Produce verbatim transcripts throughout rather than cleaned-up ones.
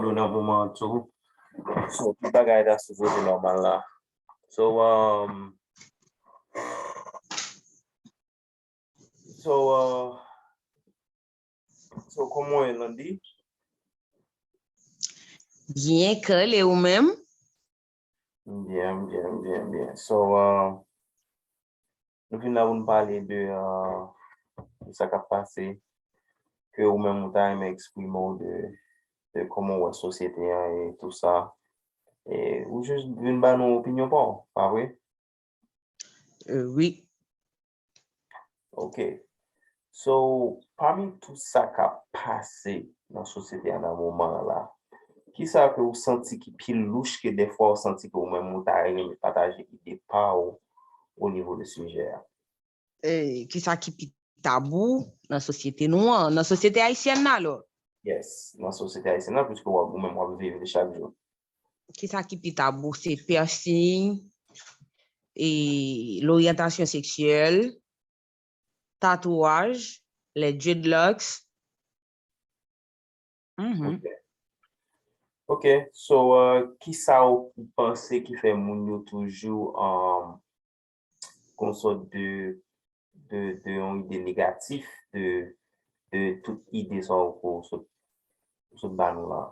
yo nan moman an tou. So, tout bagay ta sipoze nòmal la. So, um, so, uh, so, kòman w ye, Landy? Byen kale ou menm? Byen, byen, byen, byen. So, uh, nou vin la pou n pale de, uh, de sa k ap pase, ke ou menm ou ta renmen eksprime w de, de kòman w wè sosyete an e tou sa. E ou jis vin ba nou opinyon pa w, pa vre? Euh, wi. Ok. So, pami tout sa k ap pase nan sosyete a nan moman an la, kisa ke ou santi ki pi louch ke dèfwa ou santi ke ou menm ou ta renmen pataje ide pa w o nivo de sijè a? Eh, kisa ki pi tabou nan sosyete nou an, nan sosyete ayisyèn nan alò? Yes, nan sosyete ayisyèn nan, piske w ap, ou menm w ap viv li chak jou. Kisa ki pi tabou? Se piercing, e loryantasyon seksyèl, tatouaj, les dreadlocks. Mhm. Ok. Ok, so, uh, kisa ou panse ki fè moun yo toujou, um, gon sòt de, de, de yon ide negatif de, de tout ide sa ou sot, ou sot ba nou la?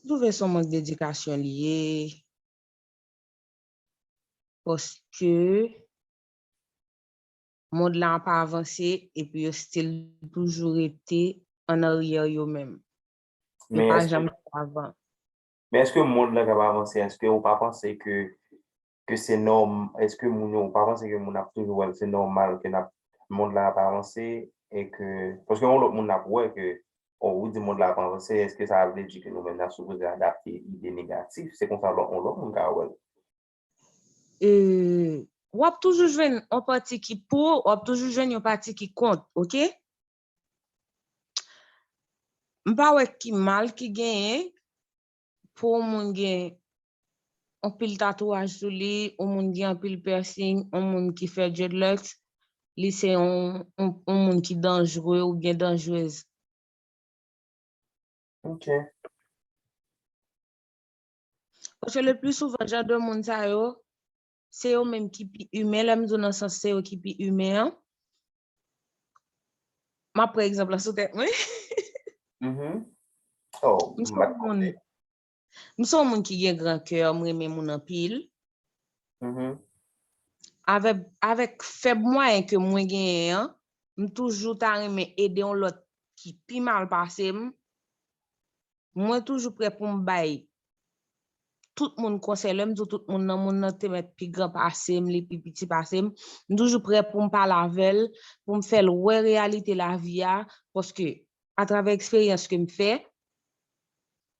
M twouve se yon mank dedikasyon li ye. Paske mond la ap avanse epi yo still toujou rete an aryè yo menm. Yo Men pa èske, janm avan. men èske mond la k ap avanse, èske ou pa panse ke, ke se nòm, èske moun yo, ou pa panse ke moun ap toujou wè l se nòmal ke n ap, mond la ap avanse e ke, paske yon lòt moun ap wè ke, oh, ou di mond la ap avanse, èske sa vle di ke nou menm n ap sipoze adapte ide negatif? Se konsa lòt, yon lòt moun ka wè l. E, w ap toujou jwenn yon pati ki pou, w ap toujou jwenn yon pati ki kont, ok? M pa wè ki mal ki genyen pou yon moun gen anpil tatouaj sou li, yon moun gen anpil piercing, yon moun ki fè dreadlocks, li se yon, yon, yon moun ki danjre oubyen danjrez. Ok. Paske le pli souvan, jan de moun sa yo, se yo menm ki pi imen, lè m di w nan sans se yo ki pi imen an. M ap pran egzanp la sou tèt mwen. Mhm. Oh, M se m pa t yon moun, konnen. M se yon moun ki gen gran kè, m renmen moun anpil. Mhm. Avèk, avèk fèb mwayen ke mwen genyen an, m toujou ta renmen ede yon lòt ki pi mal pase m. Mwen toujou prè pou m bay tout moun konsèy. Lè m di w tout moun nan, moun nan te mèt pi gran pase m, li pi piti pase m. M toujou prè pou m pale avè l, pou m fè l wè reyalite lavi a, paske atravè eksperyans ke m fè,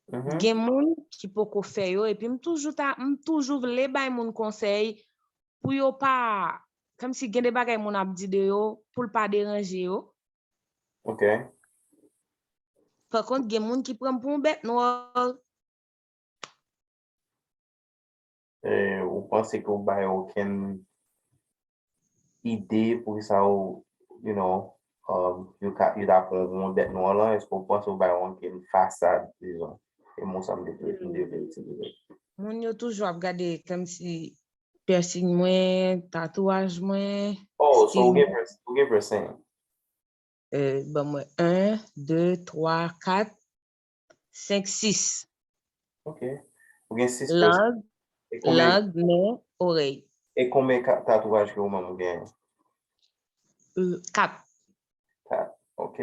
Mhm. gen moun ki poko fè yo, epi m toujou ta, m toujou vle bay moun konsèy pou yo pa, kòmsi gen de bagay moun ap di de yo, pou l pa deranje yo. Ok. Pa kont, gen moun ki pran m pou yon bèt nwa. E, ou panse ke ou bay okenn ide pou ki sa ou, you know, um, yo ka, yo ta pran w pou yon bèt nwa lan, èske ou panse ou bay okenn fasad, dizon? E mo sa m te vle, m te vle itilize. Moun yo toujou ap gade kòmsi piercing mwen, tatouaj mwen, Oh, so stil ou gen mwen. Piercing, ou gen piercing? Euh, ban mwen en, de, twa, kat, senk, sis. Ok. Ou gen sis piercing. Lang, E konbyen, lang, nen, orèy. e konbyen ka- tatouaj ke ou menm ou gen? Euh, kat. Kat. Ok.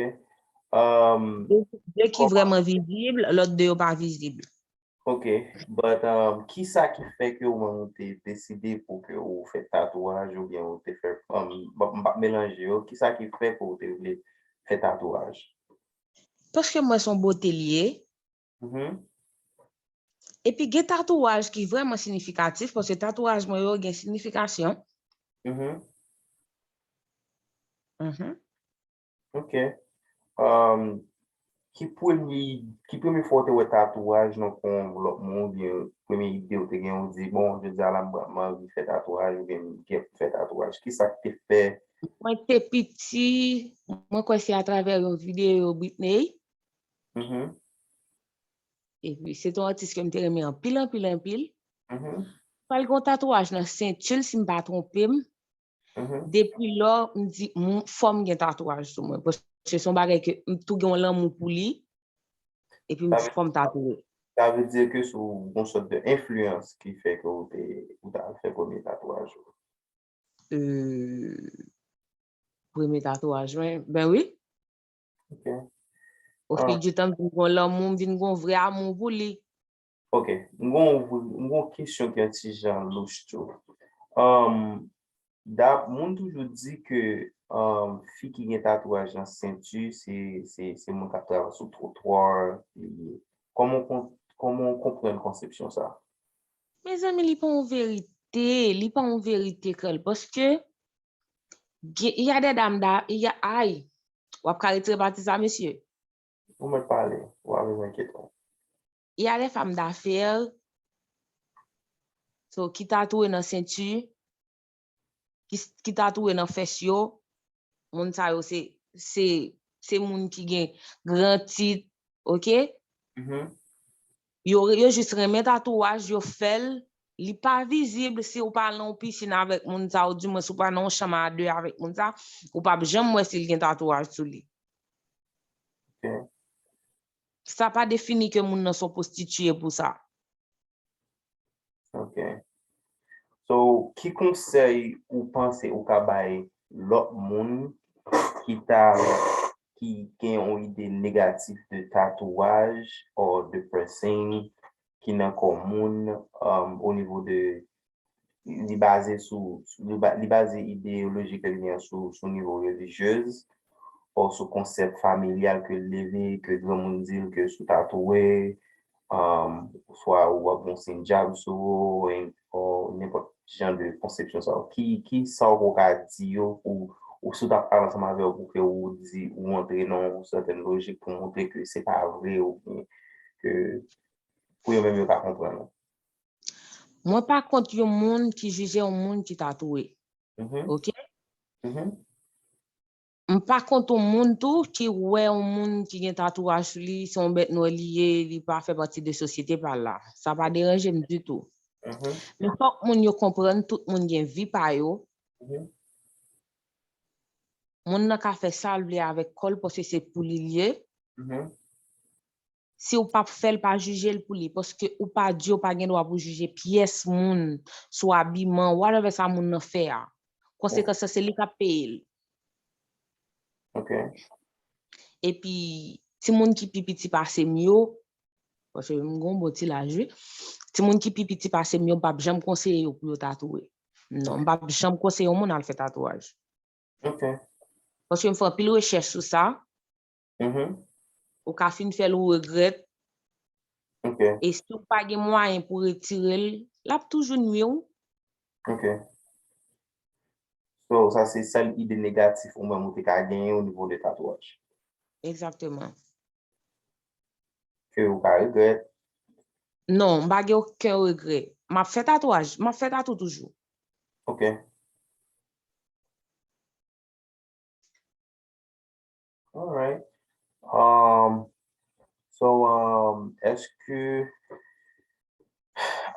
Um, De, de ki vrèman vizib, lòt de yo pa vizib. Ok, but um, ki sa ki fè ke ou menm ou te deside pou ke ou fè tatouaj oubyen ou te fè, um, m p ap melanje yo, ki sa ki fè ke ou te vle fè tatouaj? Paske mwen se yon bote l ye. Mhm. Epi gen tatouaj ki vrèman sinifikatif, paske tatouaj mwen yo gen sinifikasyon. Mhm. Mhm. Ok. Um, ki premye, ki premye fwa ou te wè tatouaj nan kò yon lòt moun, oubyen premye ide ou te gen, ou di, bon, jodi a la, m, m anvi fè tatouaj, oubyen m gen pou fè tatouaj. Ki sa ki te fè? Mwen te piti, mwen kwè se atravè yon videyo Britney. Mhm. Epi, se te yon atis ke m te renmen anpil, anpil, anpil. Pral gen yon tatouaj nan senti l, si m pa twonpe m. Depi lò, m di, m, fò m gen tatouaj sou mwen. Paske se yon bagay ke m tou gen yon lanmou pou li. Epi m di, fò m tatouye. Sa vle di ke se yon sòt de enfliyans ki fè ke ou te, ou ta fè premye tatouaj ou. Premye tatouaj mwen, ben wi. Au fil du temps, m vin gen lanmou, m vin gen vrè amou pou li. Ok, m gen yon kesyon ki yon ti jan louch tou. Um, da, moun toujou di ke um, fi ki gen tatouaj nan senti, se, se, se moun k ap travay sou twotwa li ye. Kòman w konprann konsepsyon sa? Mezanmi, li pa yon verite, li pa yon verite krèl, paske y a de dam da, y a, ay, w ap ka retire pati sa, mesye. Ou mèt pale, ou pa bezwen enkyete w. Y a de fanm dafè, so, ki tatouye nan senti, ki, ki tatouye nan fès yo, moun sa yo se, se, se moun ki gen gran tit, ok? Yo, yo jis renmen tatouaj, yo fè l, li pa vizib si ou pa nan yon pisin avèk moun sa, ou di mwen si ou pa nan yon chanm a de avèk moun sa, ou p ap janm wè si l gen tatouaj sou li. Sa pa defini ke moun nan se yon pwostitiye pou sa. Ok. So, ki konsèy ou panse ou ka bay lòt moun ki ta, ki gen yon ide negatif de tatouaj or de piercing ki nan kò moun, um, o nivo de li baze sou, li baze ideyoloji ke li gen sou, sou nivo relijyez, o sou konsèp familyal ke l leve, ke granmoun di l ke si w tatouwe, um, swa ou ap gen yon siy dyab sou ou, o nenpòt jan de konsepsyon sa yo. Ki, ki sa w ka di yo pou, ou si w t ap pale ansanm avè yo pou ke ou di, ou antre nan yon sètèn lojik pou montre ke se pa vre oubyen ke pou yo menm yo ka konprann ou? Mwen pa kont yon moun ki jije yon moun ki tatouwe. Ok? M pa kont yon moun tou ki wè yon moun ki gen tatouaj sou li, se yon bèt nwè li ye, li pa fè pati de sosyete pa l la. Sa pa deranje m ditou. Men fòk moun yo konprann tout moun gen vi pa yo. Moun nan ka fè sa l vle avèk kò l paske se pou li l ye. Si w p ap fè l, pa jije l pou li, paske ou pa Dye, ou pa gen dwa pou jije pyès moun, sou abiman, whatever sa moun nan fè a. Konsekans lan, se li k ap peye l. Ok. Epi, timoun ki pi piti pase m yo, paske m gen yon bon ti laj, wi. Timoun ki pi piti pase m yo, m p ap janm konseye yo pou yo tatouwe. Non, m p ap janm konseye yon moun al fè tatouaj. Ok. Paske m fè anpil rechèch sou sa. Ou ka fin fè l ou regrèt. E si w pa gen mwayen pou retire l, l ap toujou nwi w. Ok. So, sa se sèl ide negatif ou menm ou te ka genyen o nivo de tatouaj. Egzakteman. Ke ou ka regrèt. Non, m pa gen okenn regrè. M ap fè tatouaj, m ap fè tatou toujou. Ok. Alright. Um, so, um, èske,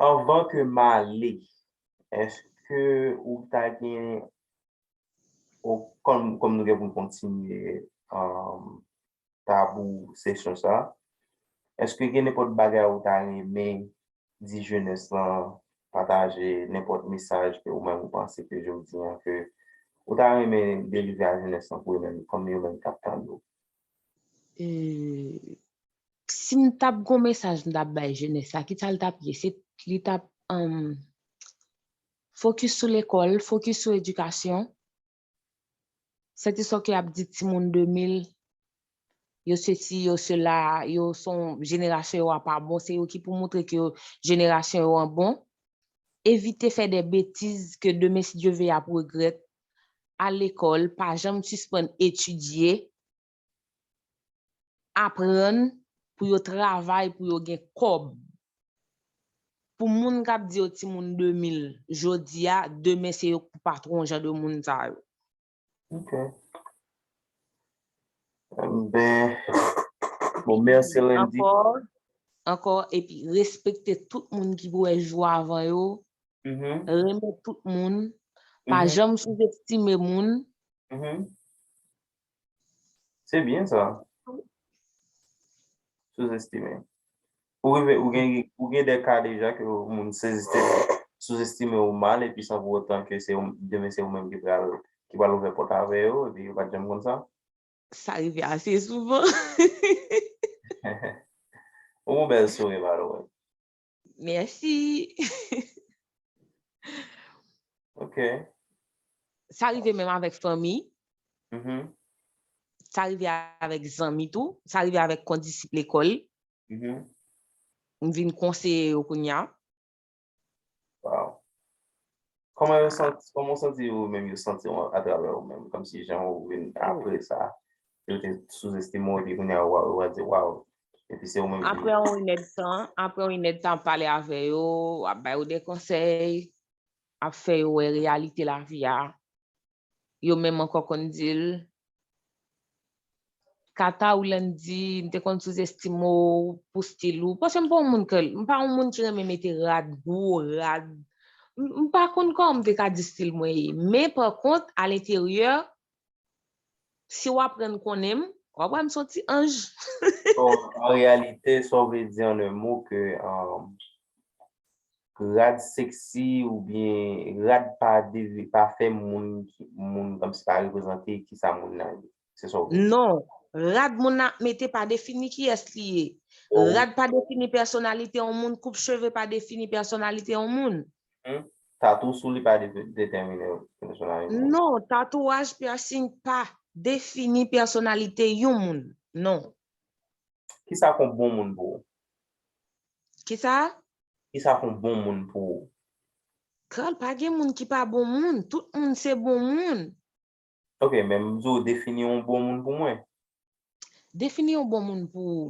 anvan ke m ale, èske ou ta gen, kòm, kòm nou gen pou n kontinye, um, tabou sesyon sa, èske gen nenpòt bagay ou ta renmen di jenès lan, pataje nenpòt mesaj ke ou menm ou panse ke jodi an ke ou ta renmen delivre a jenès lan pou yo menm, kòm yo menm k ap tande w? Si m t ap gon mesaj m t ap bay jenès la, kisa l t ap ye? Se li t ap, um, fokis sou lekòl, fokis sou edikasyon. Sèt istwa ke y ap di timoun de mil, yo sesi, yo sela, yo se yon jenerasyon yo a pa bon, se yo ki pou montre ke yo, jenerasyon yo an bon. Evite fè de betiz ke demen, si Dye ve, y ap regrèt. Al lekòl, pa janm sispann etidye. Aprann pou yo travay, pou yo gen kòb. Pou moun k ap di yo timoun de mil jodi a, demen se yo k pou patwon jan de moun sa yo. Ok. Ben, bon, mèsi Landy. ankò, epi respekte tout moun ki pou wè jou avan yo, renmen tout moun, pa janm souzestime moun. Se byen sa. Souzestime. Ou rive, ou gen, ou gen de ka deja ke moun souzestime, souzestime ou mal, epi san pou otan ke se ou, demen se ou menm ki pral, ki pral ouvè pòt avè yo, epi yo pa t janm konn sa. Sa rive ase souvan. Ou gon bèl souri, by the way. Mèsi. Ok. Sa rive menm avèk fanmi. Sa rive avèk zanmi tou. Sa rive avèk kondisip lekòl. M vin konseye yo kounye a. Wow. Kòman yo santi, kòman w santi ou menm yo santi w atravè ou menm? Kòmsi jan ou vin apre sa, yo te souzestime w, epi kounye a, w a di, wow. Epi se ou menm ki. Apre yon inèdtan, apre yon inèdtan ap pale avè yo, ap ba yo de konsèy, ap fè yo wè reyalite lavi a. Yo menm ankò konn di l, Kata ou Landy, m te konn souzestime w pou stil ou. Paske m pa yon moun ke, m pa yon moun ki renmen mete rad, gwo rad. M pa konn kòman m te ka di stil mwen ye. Men pa kont, alenteryè, si w aprann konnen m, w ap wè m se yon ti anj. Bon, an reyalite, sa w vle di an en mo ke um, rad seksi oubyen rad pa deve, pa fè moun, moun kòmsi pa reprezante kisa moun nan ye. Se sa w vle di? Non, rad moun nan ap mete pa defini kiyès li ye. Rad pa defini pèsonalite yon moun, koup cheve pa defini pèsonalite yon moun. Tatou sou li pa detèmine pèsonalite. Non, tatouaj, piercing pa defini pèsonalite yon moun. Non. Kisa k yon bon moun pou ou? Kisa? Kisa k yon bon moun pou ou? Carl, pa gen moun ki pa bon moun. Tout moun se bon moun. Ok, men m di w defini yon bon moun pou mwen. Defini yon bon moun pou ou.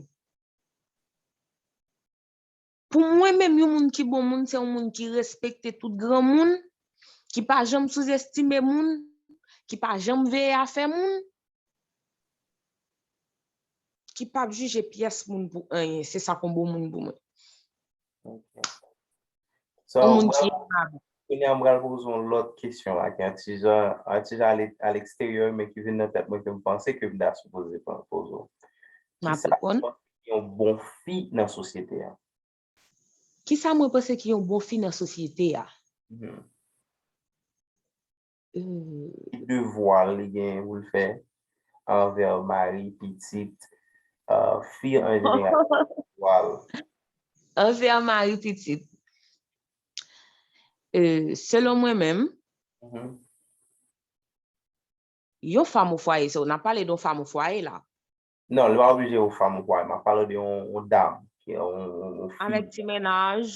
Pou mwen menm, yon moun ki bon moun, se yon moun ki respekte tout granmoun, ki pa janm souzestime moun, ki pa janm veye afè moun, ki p ap jije pyès moun pou anyen. Se sa k yon bon moun pou mwen. Ok. So, yon moun ki emab. Kounye a, m pral poze yon lòt kesyon la, ki yon ti jan, yon ti jan a leksteryè, men ki vin nan tèt mwen, ke m panse ke m ta sipoze poze w. M ap reponn. Kisa yon bon fi nan sosyete a? Kisa mwen panse ki yon bon fi nan sosyete a? Ki devwa li gen pou l fè anvè mari, pitit, fi an jeneral? Devwa l. Anvè mari, pitit. Selon mwen menm, yon fanm o fwaye, so n ap pale de yon fanm o fwaye la. Non, li pa oblije yon fanm ou kwa. M ap pale de yon, yon dam, ki yon, yon, yon fi. Avèk ti mennaj.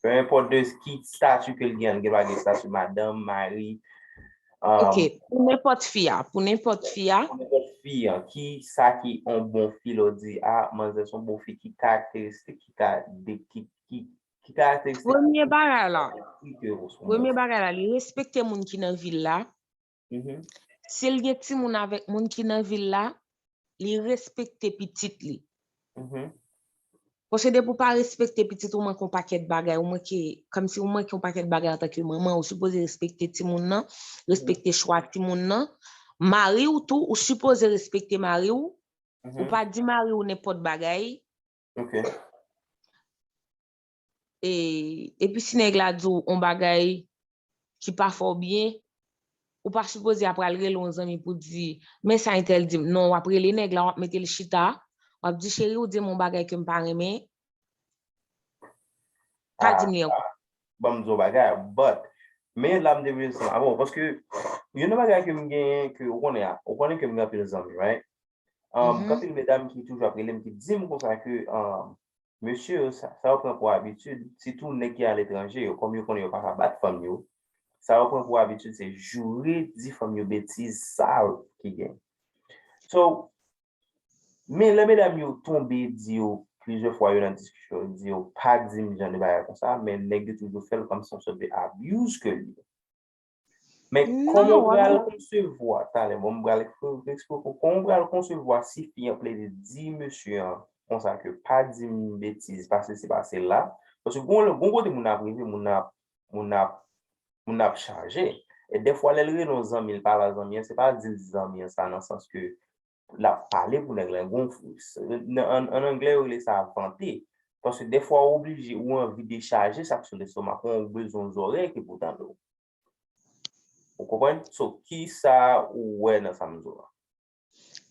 Peu importe de ki stati ke l gen, l gen dwa gen stati madanm, mari. Ok, pou nenpòt fi a, pou nenpòt fi a. Pou nenpòt fi a, ki sa ki yon bon fi lè w di, a, manzè se yon bon fi, ki karakteristik, ki ka, de, ki, ki, ki karakteristik. Premye bagay la, premye bagay la, li respekte moun ki nan vi l la. Si l gen timoun avèk moun ki nan vi l la, li respekte pitit li. Paske depi w pa respekte pitit ou, manke yon pakèt bagay, ou manke, kòmsi ou manke yon pakèt bagay antanke manman, ou sipoze respekte timoun nan, respekte chwa timoun nan. Mari w tou, ou sipoze respekte mari w. Ou pa di mari w nenpòt bagay. E, epi si nèg la di w yon bagay ki pa fè w byen, ou pa sipoze ap pral rele yon zanmi pou di, men sa entèl di m. Non, w ap rele nèg la, w ap mete l chita, w ap di, cheri, ou di m yon bagay ke m pa renmen. Pa di m li ankò. Ban m di w yon bagay, but, men la m te vle di sa, bon, paske youn nan bagay ke m genyen, ke ou konnen a, ou konnen ke m gen anpil zanmi, right? Um, gen anpil medam ki toujou ap rele m, ki di m konsa ke, um, mesye yo, sa, sa yo pran pou abitid, sitou nèg ki aletranje yo, kòm yo konnen yo pa ka bat fanm yo, sa yo pran pou abitid se joure, di fanm yo betiz sal ki gen. So, men lè medam yo tonbe, di yo, plizyè fwa yo nan diskisyon, yo di yo, pa di m jan de bagay konsa, men nèg yo toujou fè l kòmsi yon sòt de abuse ke l ye. Men kòman w pral konsevwa, talè, bon, m pral eksplike w, kòman w pral konsevwa si fi an plede di mesye an, konsa ke pa di m betiz, pa sesi, pa sela. Paske gon, gon kote moun ap rive, moun ap, moun ap, moun ap chaje. E dèfwa, lè l rele yon zanmi, l pale a zanmi an, se pa di l di zanmi an sa nan sans ke l ap pale pou nèg la. Gon, nan, an, an anglè, yo rele sa vante. Paske dèfwa, ou oblije, ou anvi dechaje sa k sou lestomak ou, ou bezwen yon zòrèy ki pou tande w. Ou konprann? So, ki sa ou wè nan sa m di w la?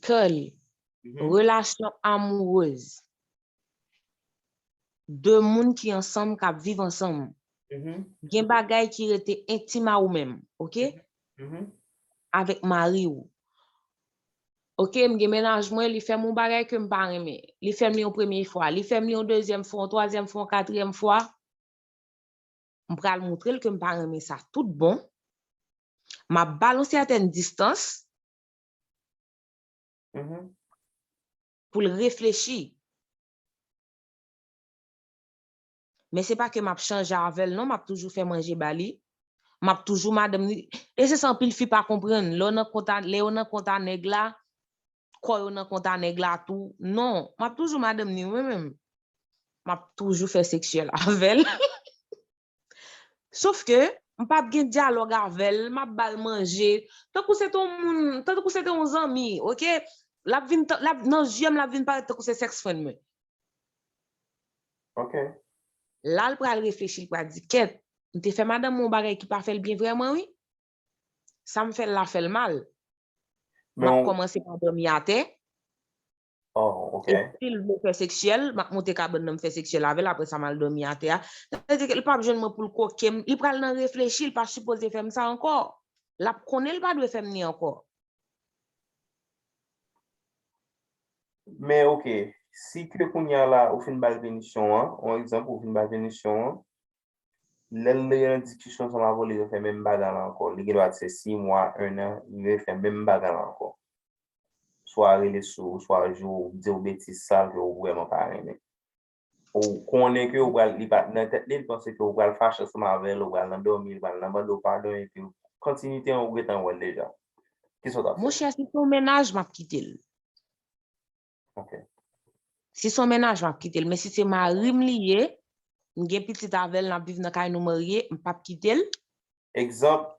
Curly, relasyon amourez. De moun ki ansanm, k ap viv ansanm. Gen bagay ki rete entim a ou menm, oke? Avèk mari w. Oke, m gen mennaj mwen, li fè m yon bagay ke m pa renmen. Li fè m li yon premye fwa, li fè m li yon dezyèm fwa, yon twazyèm fwa, yon katriyèm fwa. M pral montre l ke m pa renmen sa tout bon. M ap ba l yon sètèn distans pou l reflechi. Men se pa ke m ap chanje avè l non, m ap toujou fè manje ba li. M ap toujou madanm li. E se sa anpil fi pa konprann. Lè w nan kont a, lè yo nan kont a nèg la, kò yo nan kont a nèg la tou. Non, m ap toujou madanm li, mwen menm. M ap toujou fè seksyèl avè l. Sof ke, m p ap gen dyalòg avè l, m ap ba l manje. Tankou se te yon moun, tankou se te yon zanmi, oke? L ap vin, l ap, nan zye m, l ap vin parèt tankou se sex friend mwen. Ok. La, l pral reflechi, l pral di, kèt, m te fè madanm mwen yon bagay ki pa fè l byen vrèman, wi. Sa m fè l la fè l mal. M ap kòmanse pa dòmi atè. Oh, ok. Epi l vle fè seksyèl, m ap monte kabann nan, m fè seksyèl avè l, apre sa m al dòmi atè a. Sa vle di ke l p ap jwenn mwen pou l koke m. Li pral nan reflechi, li pa sipoze fè m sa ankò. L ap konnen li pa dwe fè m li ankò. Men ok, si ke kounye a la, ou fin ba l pinisyon an, yon egzanp, ou fin ba l pinisyon an, lè l nan diskisyon ansanm avè w, li refè menm bagay la ankò. Li gen dwa se sis mwa, en an, li refè menm bagay la ankò. Swa rele sou ou, swa joure w, di w betiz sal ke w vrèman pa renmen. Ou konnen ke w pral, li pa, nan tèt li, li panse ke w pral fache ansanm avè l, ou pral nan dòmi, ou pral nan mande w padon, epi kontinite an ou gentan wè l deja. Kisa w t ap fè? Monchè, si se yon mennaj, m ap kite l. Ok. Si se yon mennaj, m ap kite l. Men si se mari m li ye, m gen pitit avè l, n ap viv nan kay nou marye, m p ap kite l. Egzanp,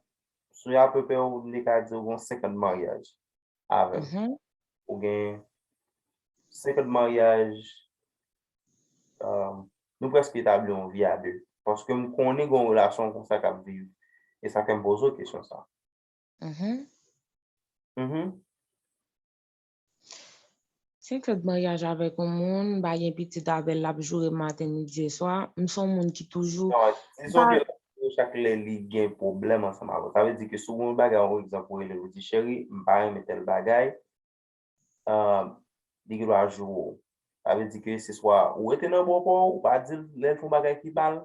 sou apepre ou m te ka di w gen senkant maryaj avè m. Ou gen senkant maryaj, um, nou prèske etabli yon vi a de. Paske m konnen gen yon relasyon konsa k ap viv. E sa fè m poze w kesyon sa. Senkant maryaj avèk yon moun, m pa gen pitit avè l, l ap joure m maten, midi e swa. M se yon moun ki toujou. Non, dizon ke l ap joure w chak lè li gen pwoblèm ansanm avè w. Sa vle di ke si w gen yon bagay, yon egzanp, ou rele l, ou di, cheri, m pa renmen tèl bagay, um, li gen dwa joure w. Sa vle di ke se swa ou rete nan bò pa w, ou pa di l lè l fè yon bagay ki mal,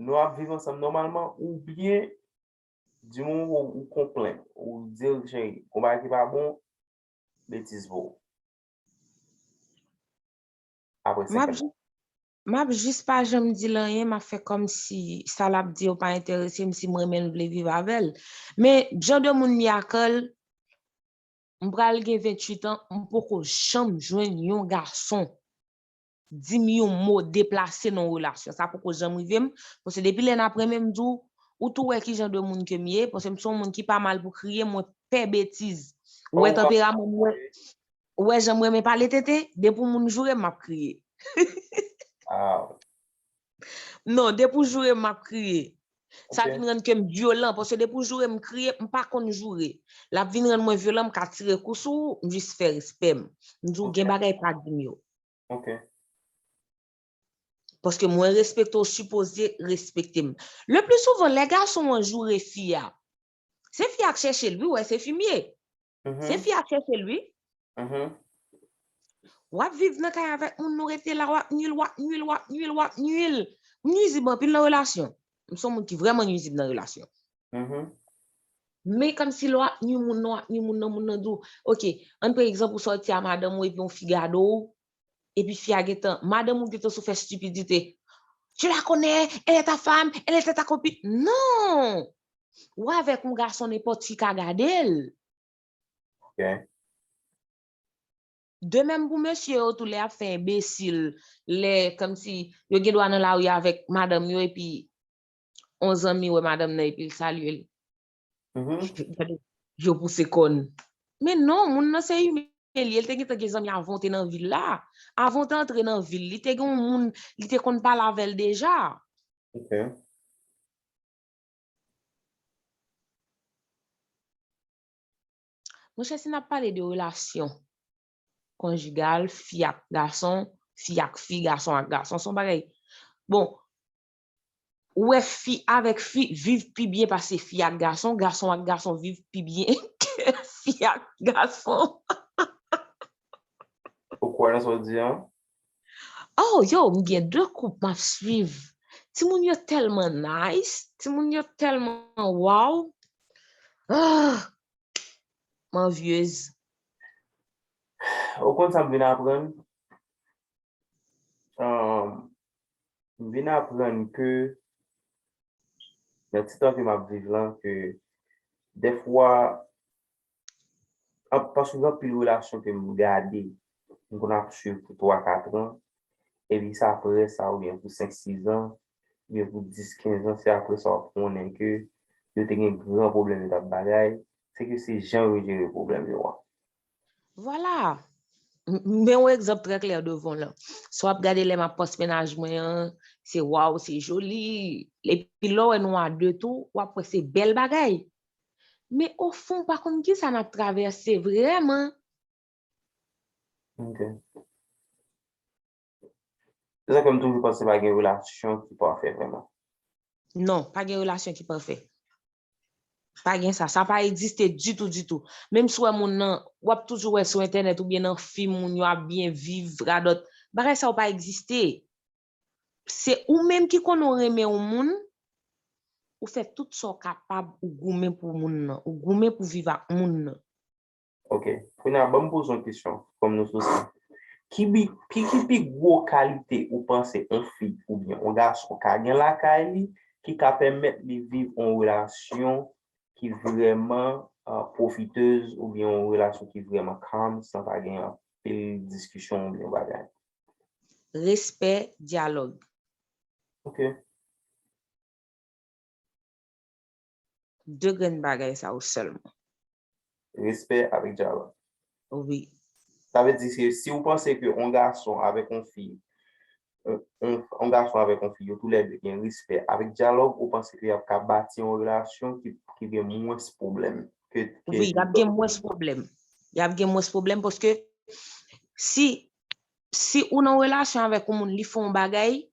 nou ap viv ansanm nòmalman, oubyen di moun ou, ou konprann, ou di l, cheri, gon bagay ki pa bon, betiz pou ou. Apre senkant. M ap jis pa janm di l anyen, m ap fè kòmsi sa l ap di yo pa enterese m, si m renmen l, m vle viv avè l. Men, jan de moun m ye a, Curly, m pral gen venntuit an, m poko janm jwenn yon gason di m yon mo deplase nan yon relasyon. Sa poko janm rive m. Paske depi lè n ap renmen, m di w, ou tou wè ki jan de moun ke m ye. Paske m se yon moun ki pa mal pou kriye, mwen pè betiz. Ou wè tanperaman m, wè, ou wè jan m renmen pale tenten, depi yon moun joure m, m ap kriye. Non, depi w joure m, m ap kriye. Sa vin rann ke m vyolan, paske depi w joure m, m kriye, m pa konn joure. L ap vin rann mwen vyolan, m ka tire kou sou ou, m jis fè respè m. M di w gen bagay pa di m yo. Ok. Paske mwen respekte w, sipoze respekte m. Le pli souvan, lè gason an joure fi a, se fi a k chèche l, wi, w wè se fi m ye. Se fi a k chèche l, wi. W ap viv nan kay avèk moun, nou rete la, w ap nwi l, w ap nwi l, w ap nwi l, w ap nwi l. Nwizib anpil nan relasyon. M se yon moun ki vrèman nwizib nan relasyon. Men kòmsi lè w ap nwi moun nan, w ap nwi moun nan, moun nan di w, ok, ann pran egzanp, ou sòti a madanm ou epi yon fi gade w, epi fi a gentan, madanm ou gentan sou fè stipidite. Tu la connais, elle est ta femme, elle était ta copine. Non! Ou avèk yon gason, nenpòt fi ka gade l. Ok. De menm pou mesye yo tou, lè y ap fè enbesil, lè kòmsi yo gen dwa nan lari avèk madanm yo epi yon zanmi wè madanm nan epi l salye l. Gade, yo pouse kòn. Men non, moun nan se imen li ye, li te gentan gen zanmi avan w te nan vil la. Avan w te antre nan vil, li te gen yon moun, li te konn pale avè l deja. Ok. Monchè, si n ap pale de relasyon konjigal, fi ak gason, fi ak fi, gason ak gason, se yon bagay. Bon, ou wè fi avèk fi viv pi byen pase fi ak gason, gason ak gason viv pi byen ke fi ak gason. Ou kwè nan sa w di an? Oh, yo, m gen de koup m ap swiv. Timoun yo tèlman nice, timoun yo tèlman wow. Ah, m anvyez. Ou konn sa m vin aprann? Um, m vin aprann ke nan ti tan ke m ap viv lan, ke dèfwa, an- paske gen anpil relasyon ke m gade, m konn ap swiv pou twa, kat an, epi sa apre sa, oubyen pou senk, sis an, oubyen pou dis, kenz an, se apre sa w ap konnen ke yo te gen gran pwoblèm, yo t ap bagay, se ke se jan yo jere pwoblèm yo an. Vwala. M- Men yon egzanp trè klè devan w lan. Si w ap gade lè m ap pòs mennaj mwen an, se waw, se joli. Epi lè w wè nou a de tou, w ap wè se bèl bagay. Men ofon, w pa konn kisa n ap travèse vrèman. Ok. Se sa ke m toujou panse pa gen relasyon ki pafè vrèman. Non, pa gen relasyon ki pafè. Pa gen sa. Sa pa egziste ditou, ditou. Menm si w wè moun nan, w ap toujou wè sou entènèt oubyen nan fim, moun yo ap byen viv, radòt. Bagay sa yo pa egziste. Se ou menm ki konnen w renmen yon moun, ou fè tout sa w kapab, ou goumen pou moun nan, ou goumen pou viv ak moun nan. Ok. Kounye a, ban m poze yon kesyon, kòm nou sou sa. Ki bi, ki, ki pi gwo kalite ou panse yon fi oubyen yon gason ka gen lakay li ki ka pèmèt li viv yon relasyon ki vrèman uh, pwofitez oubyen yon relasyon ki vrèman calm san pa gen anpil diskisyon oubyen bagay? Respè, dyalòg. Ok. De grenn bagay sa yo sèlman. Respè avèk dyalòg. Wi. Sa vle di ke si w panse ke yon gason avèk yon fi, yon, yon, yon gason avèk yon fi, yo toulède gen respè avèk dyalòg, ou panse ke y ap ka bati yon relasyon ki, ki gen mwens pwoblèm? Ke, ke Wi, y ap gen mwens pwoblèm. Y ap gen mwens pwoblèm paske si, si ou nan relasyon avèk yon moun, li fè yon bagay,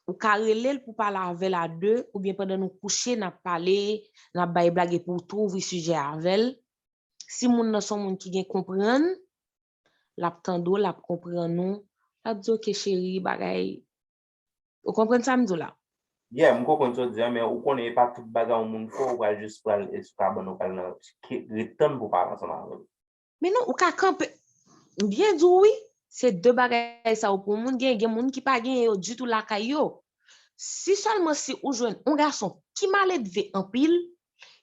ou ka rele l pou pale avè l a de, oubyen pandan nou kouche, n ap pale, n ap bay blag epi w tou ouvri sijè avè l. Si moun nan se yon moun ki gen konprann, l ap tande w, l ap konprann ou, l ap di, "Ok, cheri, bagay." Ou konprann sa m di w la? Yeah, m konprann sa w di a, men ou konnen e pa tout bagay yon moun fè, ou pral jis pral esou kabann, ou pral nan ret tann pou pale ansanm avè l. Men non, ou ka kanpe. M byen di w wi, se de bagay sa yo pou moun gen, gen moun ki pa genyen yo ditou lakay yo. Si sèlman si ou jwenn yon gason ki maledve anpil,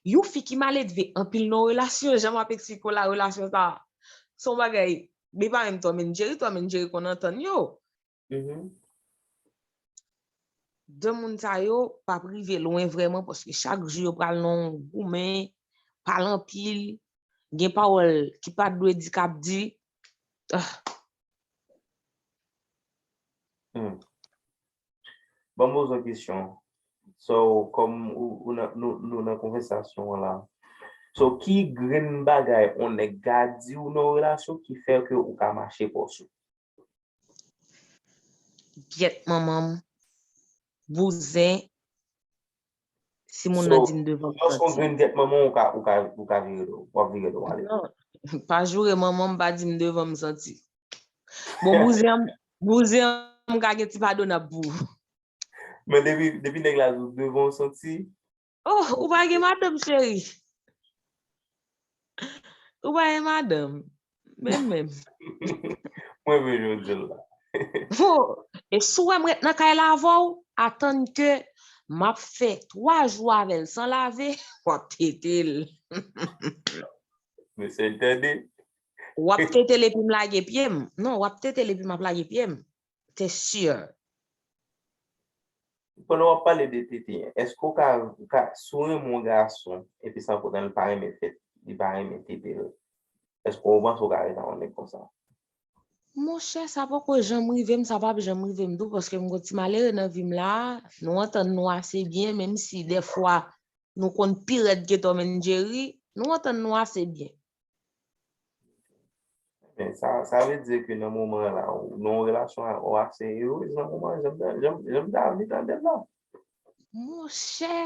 yon fi ki maledve anpil nan relasyon, jan m ap eksplike w la, relasyon sa, se yon bagay, li pa menm Tom and Jerry, Tom and Jerry konn antann yo. De moun sa yo p ap rive lwen vrèman, paske chak jou yo pral nan yon goumen, pale anpil, gen pawòl ki pa t dwe di k ap di. Ah. Hmm. Ban m poze w kesyon. So, kòm ou, ou nan, nou, nou nan konvèsasyon an la, so, ki grenn bagay yon nèg ka di w nan yon relasyon ki fè ke ou ka mache pòs ou? Gyèt manman m, bouzen, si moun nan di m devan m santi. Lòske w jwenn gyèt manman w, ou ka, ou ka, ou ka vire do, w ap vire do ale. Non, pa joure manman m, pa di m devan m santi. Bon, bouzen an, bouzen an, m ka gen ti padonab pou ou. Men depi, depi nèg la di w devan w santi, Oh, ou pa gen madanm, cheri. Ou pa gen madanm. Menm, menm. Mwen menm, jodi la. Oh, e si w wè m ret nan kay la avè w, atann ke m ap fè twa jou avè l san lave, w ap tete l. Mesye, tande. W ap tete l epi m lage pye m. Non, w ap tete l epi m ap lage pye m. C'est sûr. Pandan w ap pale de tete, èske w ka, w ka, si w renmen yon gason, epi san poutan li pa renmen tete, li pa renmen tete l, èske w panse w ka ret ak yon nèg konsa? Monchè, sa poko janm rive m, sa p ap janm rive m tou, paske m gon ti malere nan vi m la, nou antann nou ase byen, menm si dèfwa nou konn pi rèd ke Tom and Jerry, nou antann nou ase byen. Men sa, sa vle di ke nan moman la, ou nan yon relasyon ou ase erez nan moman, jan m ta, jan m, jan m ta vle tande l la. Monchè,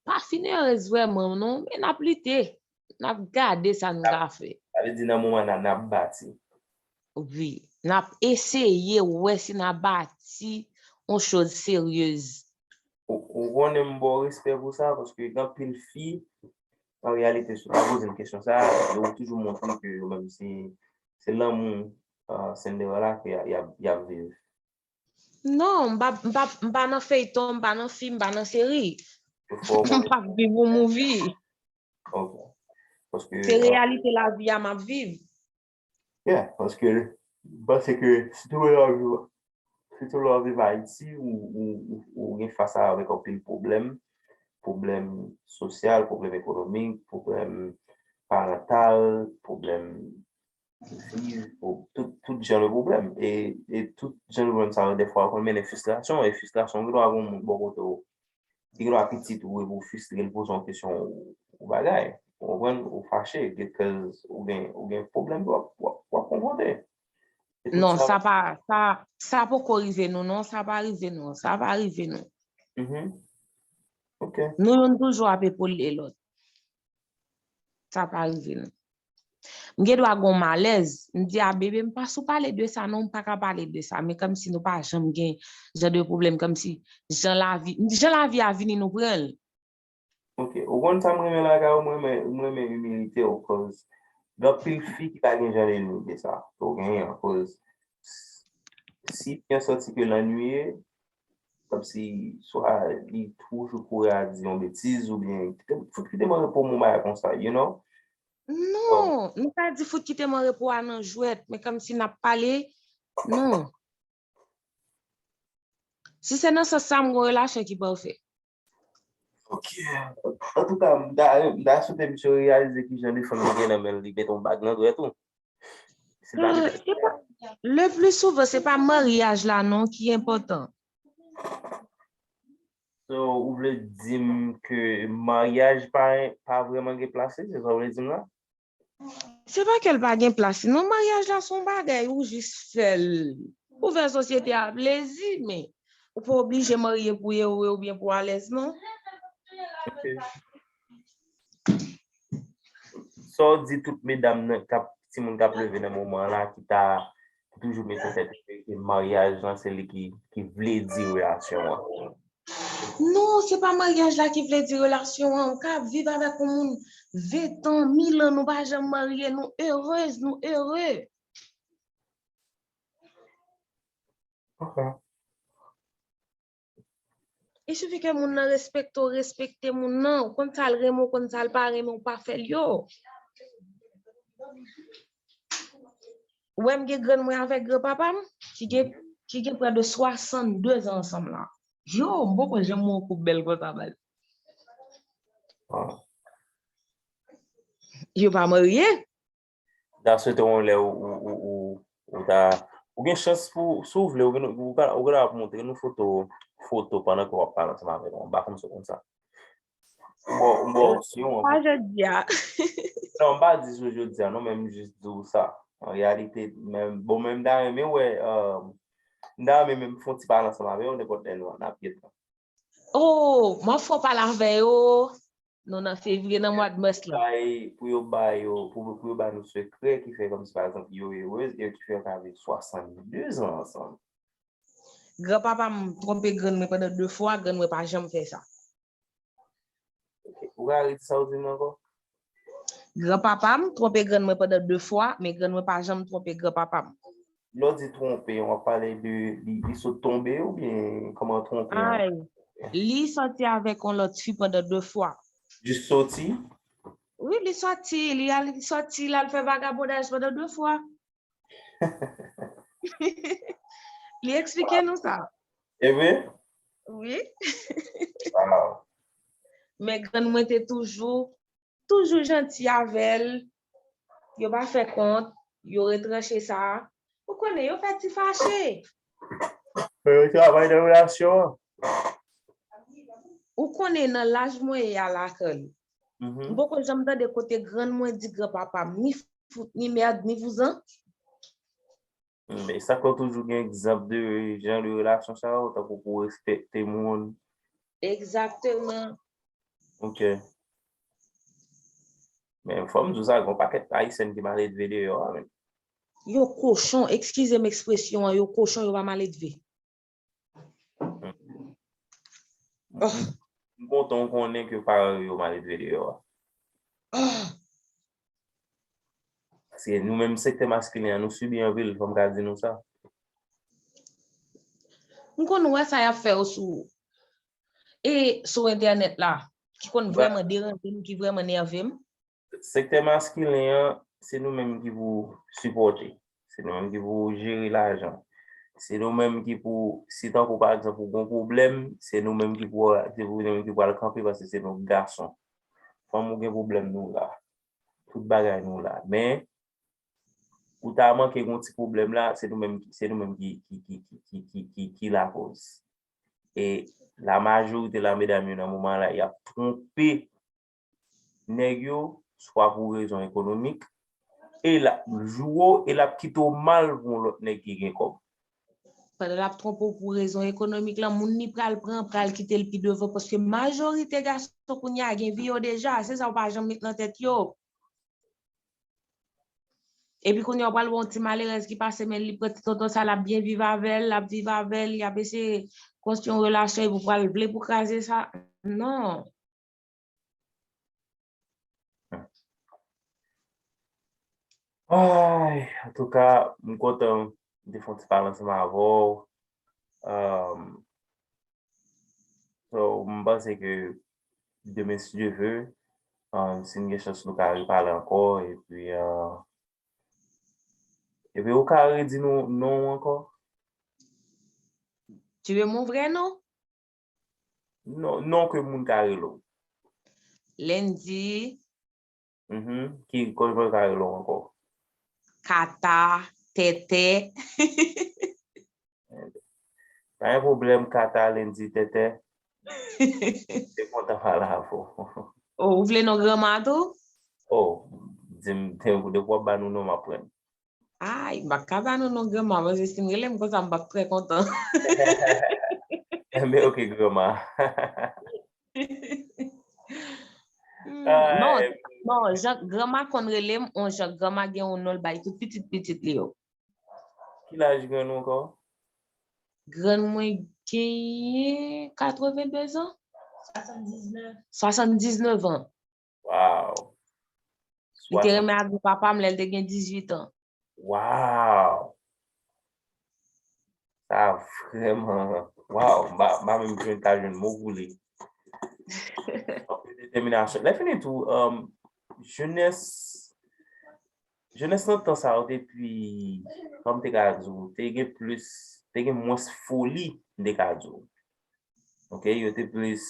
pa fin erez vrèman non, men n ap lite, n ap gade sa n ka fè. Sa vle di nan moman la, n ap bati. Wi, n ap eseye wè si n a bati yon choz seryez. Ou, ou konnen m ba w respè pou sa, paske gen anpil fi, an reyalite, si w ta poze m kesyon sa, yo toujou montre ke yo menm se, se lanmou, uh, Cinderella ke y a, y a, y ap viv. Non, m pa, m pa, m pa nan feyton, m pa nan fim, m pa nan seri. M p ap viv yon movie. Ok. Paske, Se reyalite lavi a m ap viv. Yeah, paske m panse ke sitou lè w ap viv, sitou lè w ap viv Ayiti, ou, ou, ou, ou gen fas avèk anpil pwoblèm, pwoblèm sosyal, pwoblèm ekonomik, pwoblèm parantal, pwoblèm viv, pwo-, tout, tout jan de pwoblèm. E, e tout jan de pwoblèm sa yo, dèfwa, konn mennen fristrasyon, e fristrasyon, gen dwa gen yon moun bò kote w, li gen dwa pitit ou, epi w fristre, l poze yon kesyon ou, ou bagay. Ou konprann? Ou fache, because ou gen, ou gen pwoblèm w ap, w ap, w ap konfwonte. E tout Non, sa, sa pa, sa, sa poko rive nou, non, sa pa rive nou, sa pa rive nou. Mhm. Ok. Nou youn toujou ap epole lòt. Sa pa rive nou. M gen dwa gon malèz, m di a bebe, m pa sou pale de sa non, m pa ka pale de sa, men kòmsi nou pa janm gen jan de pwoblèm, kòmsi jan lavi, jan lavi a vini nou pran l. Ok, ou konn sa m renmen lakay ou, m renmen, m renmen imilite w, cause gen anpil fi ki pa gen jan de limite sa ke w genyen an, cause si fi an santi ke l annuiye, kòmsi swa li toujou kouri a di yon betiz oubyen kite, fout kite m an repo m, yon bagay konsa, you know? Non, nou pa di fout kite m an repo a nan jwèt, men kòmsi n ap pale, non. Si se nan sans sa, m gon relasyon ki pafè. Ok. Antouka, m ta, m ta swete misye reyalize ki jan de fanm li gen nan men l, li mete yon bag nan dwèt ou. Si l pa Euh, mete se pa, le plus souvent, se pa maryaj la non ki enpòtan. So, ou vle di m ke maryaj pa, pa vrèman gen plas li, se sa w vle di m la? Se pa ke l pa gen plas li non, maryaj la se yon bagay ou jis fè l pou fè sosyete a plezi, men ou pa oblije marye pou ere oubyen pou alèz non. Ok. Sa w di tout medam nan k ap, timoun k ap leve nan moman an la ki ta, ki toujou mete tèt yo ke maryaj lan se li ki, ki vle di relasyon an? Non, se pa maryaj la ki vle di relasyon an. Ou ka viv avèk yon moun ven tan, mil an, nou pa janm marye, nou erez, nou ere. Ok. Il suffit ke moun nan respekte w, respekte moun nan, ou konn sa l renmen, ou konn sa l pa renmen, ou pa fè l yo. Ou wè m gen grann mwen avèk granpapa m, ki gen, ki gen prè de swasannde zan ansanm la. Yo, m poko janm wè yon koup bèl konsa, baz. Ah. Yo pa marye. M ta swete yon lè ou, ou, ou, ou, ou ta, ou gen chans pou, si w vle, ou gen, ou ka, ou gen dwa ap montre nou foto, foto pandan ke w ap pale ansanm avèk mwen. M pa konn si w konn sa. M ba w, m ba w opsyon an. Pa jodi a. Non, m pa di sou jodi a, non, men m jis di w sa. An reyalite, men, bon, men m ta renmen wè, euh, m ta renmen menm fè yon ti pale ansanm avè w, nenpòt lè nou, n ap gen tan. Oh, m ap fè w pale avè yo. Nou nan fevriye, nan mwa de mas la. Bay, pou yo bay yo, pou, pou yo bay nou sekrè ki fè kòmsi, pa egzanp, yo erez e ki fè yo ka viv swasannde zan ansanm. Granpapa m twonpe grann mwen pandan de fwa, grann mwen pa janm fè sa. Ok, ou ka redi sa w di m ankò? Granpapa m twonpe grann mwen pandan de fwa, men grann mwen pa janm twonpe granpapa m. Lè w di twonpe, w ap pale de li, li sot tonbe oubyen kòman twonpe an? Ay, li sòti avèk yon lòt fi pandan de fwa. Jis soti? Wi, li sòti, li al sòti, l al fè vagabondaj pandan de fwa. Li eksplike nou sa. E vre? Wi. Wow. Men grann mwen te toujou, toujou janti avè l. Yo pa fè kont, yo retranche sa. Ou konnen, yo fè ti fache. Yo travay nan relasyon an. Ou konnen nan laj mwen ye a la, Carly. M poko janm tande kote grann mwen di granpapa m ni fout, ni mèd, ni vouzan. Men sa k fè w toujou gen egzanp de jan de relasyon sa yo, tankou pou w respekte moun. Egzakteman. Ok. Men fò m di w sa, gen yon pakèt Ayisyen ki maledve deyò a, men. Yo kochon, eskize m ekspresyon an, yo kochon, yo pa maledve. M kontan w konnen ke paran yo maledve deyò a. Paske nou menm sektè maskilen an, nou sibi anpil, fò m ka di nou sa. M konn wè sa y ap fè yo sou, e sou entènèt la, ki konn vrèman deranje m, ki vrèman nève m. Sektè maskilen an, se nou menm ki pou sipòte. Se nou menm ki pou jere lajan. Se nou menm ki pou, si tankou pa egzanp ou gon pwoblèm, se nou menm ki pou, se nou menm ki pral kanpe paske se nou gason. Fanm ou gen pwoblèm nou la. Tout bagay nou la. Men, ou ta manke gon ti pwoblèm la, se nou menm, se nou menm ki, ki, ki, ki, ki, ki, ki, ki lakoz. E la majorite la, medam yo nan moman la, y ap twonpe nèg yo, swa pou rezon ekonomik, e l ap jwe w, e l ap kite w mal pou yon lòt nèg ki gen kòb. Pandan l ap twonpe w pou rezon ekonomik lan, moun li pral pran, pral kite l pi devan, paske majorite gason kounye a gen vi yo deja, se sa w pa janm met nan tèt yo. Epi kounye a w pral wè yon ti malerèz ki pase, men li pran ti tonton sa, l ap byen viv avè l, l ap viv avè l, y ap eseye konstwi yon relasyon, epi w pral vle pou kraze sa. Non. Ay, antouka, m kontan m te fè yon ti pale ansanm avè w. Um, so, m panse ke demen, si Dye ve, um, si n gen chans, nou ka repale ankò, epi, uh, epi ou ka redi nou non w ankò? Tu veux mon vrai nom? Non, non ke moun ka rele w. Lendi. Mhm. Ki, kòman yo ka rele w ankò? Kata, Tètè. Pa gen pwoblèm, Kata, Lendi, Tètè. Te kontan pale avè w. Oh, ou vle non granma tou? Oh, di m, depi w ap ba nou non, m ap pran. Ay, m pa ka ba nou non granma, paske si n rele m konsa, m p ap trè kontan. Enben, oke, granma. Hmm, non, non, jan granma konn rele m, on jan granma gen yon non l bay tout pitit pitit li yo. Ki laj grann ou ankò? Grann mwen genyen katreven de zan. Swasanndiznèf. Swasanndiznèf an. Wow. Li te renmen avèk papa m lè l te gen dizuit an. Wow. Sa vrèman, wow, m pa, m pa menm jwenn, ka jwenn mo pou li. Anpil detèminasyon. Lè fini tou, um, jenès, jenès nan tan sa yo te pi, kòman m te ka di w, te gen plis, te gen mwens foli, m te ka di w. Ok, yo te plis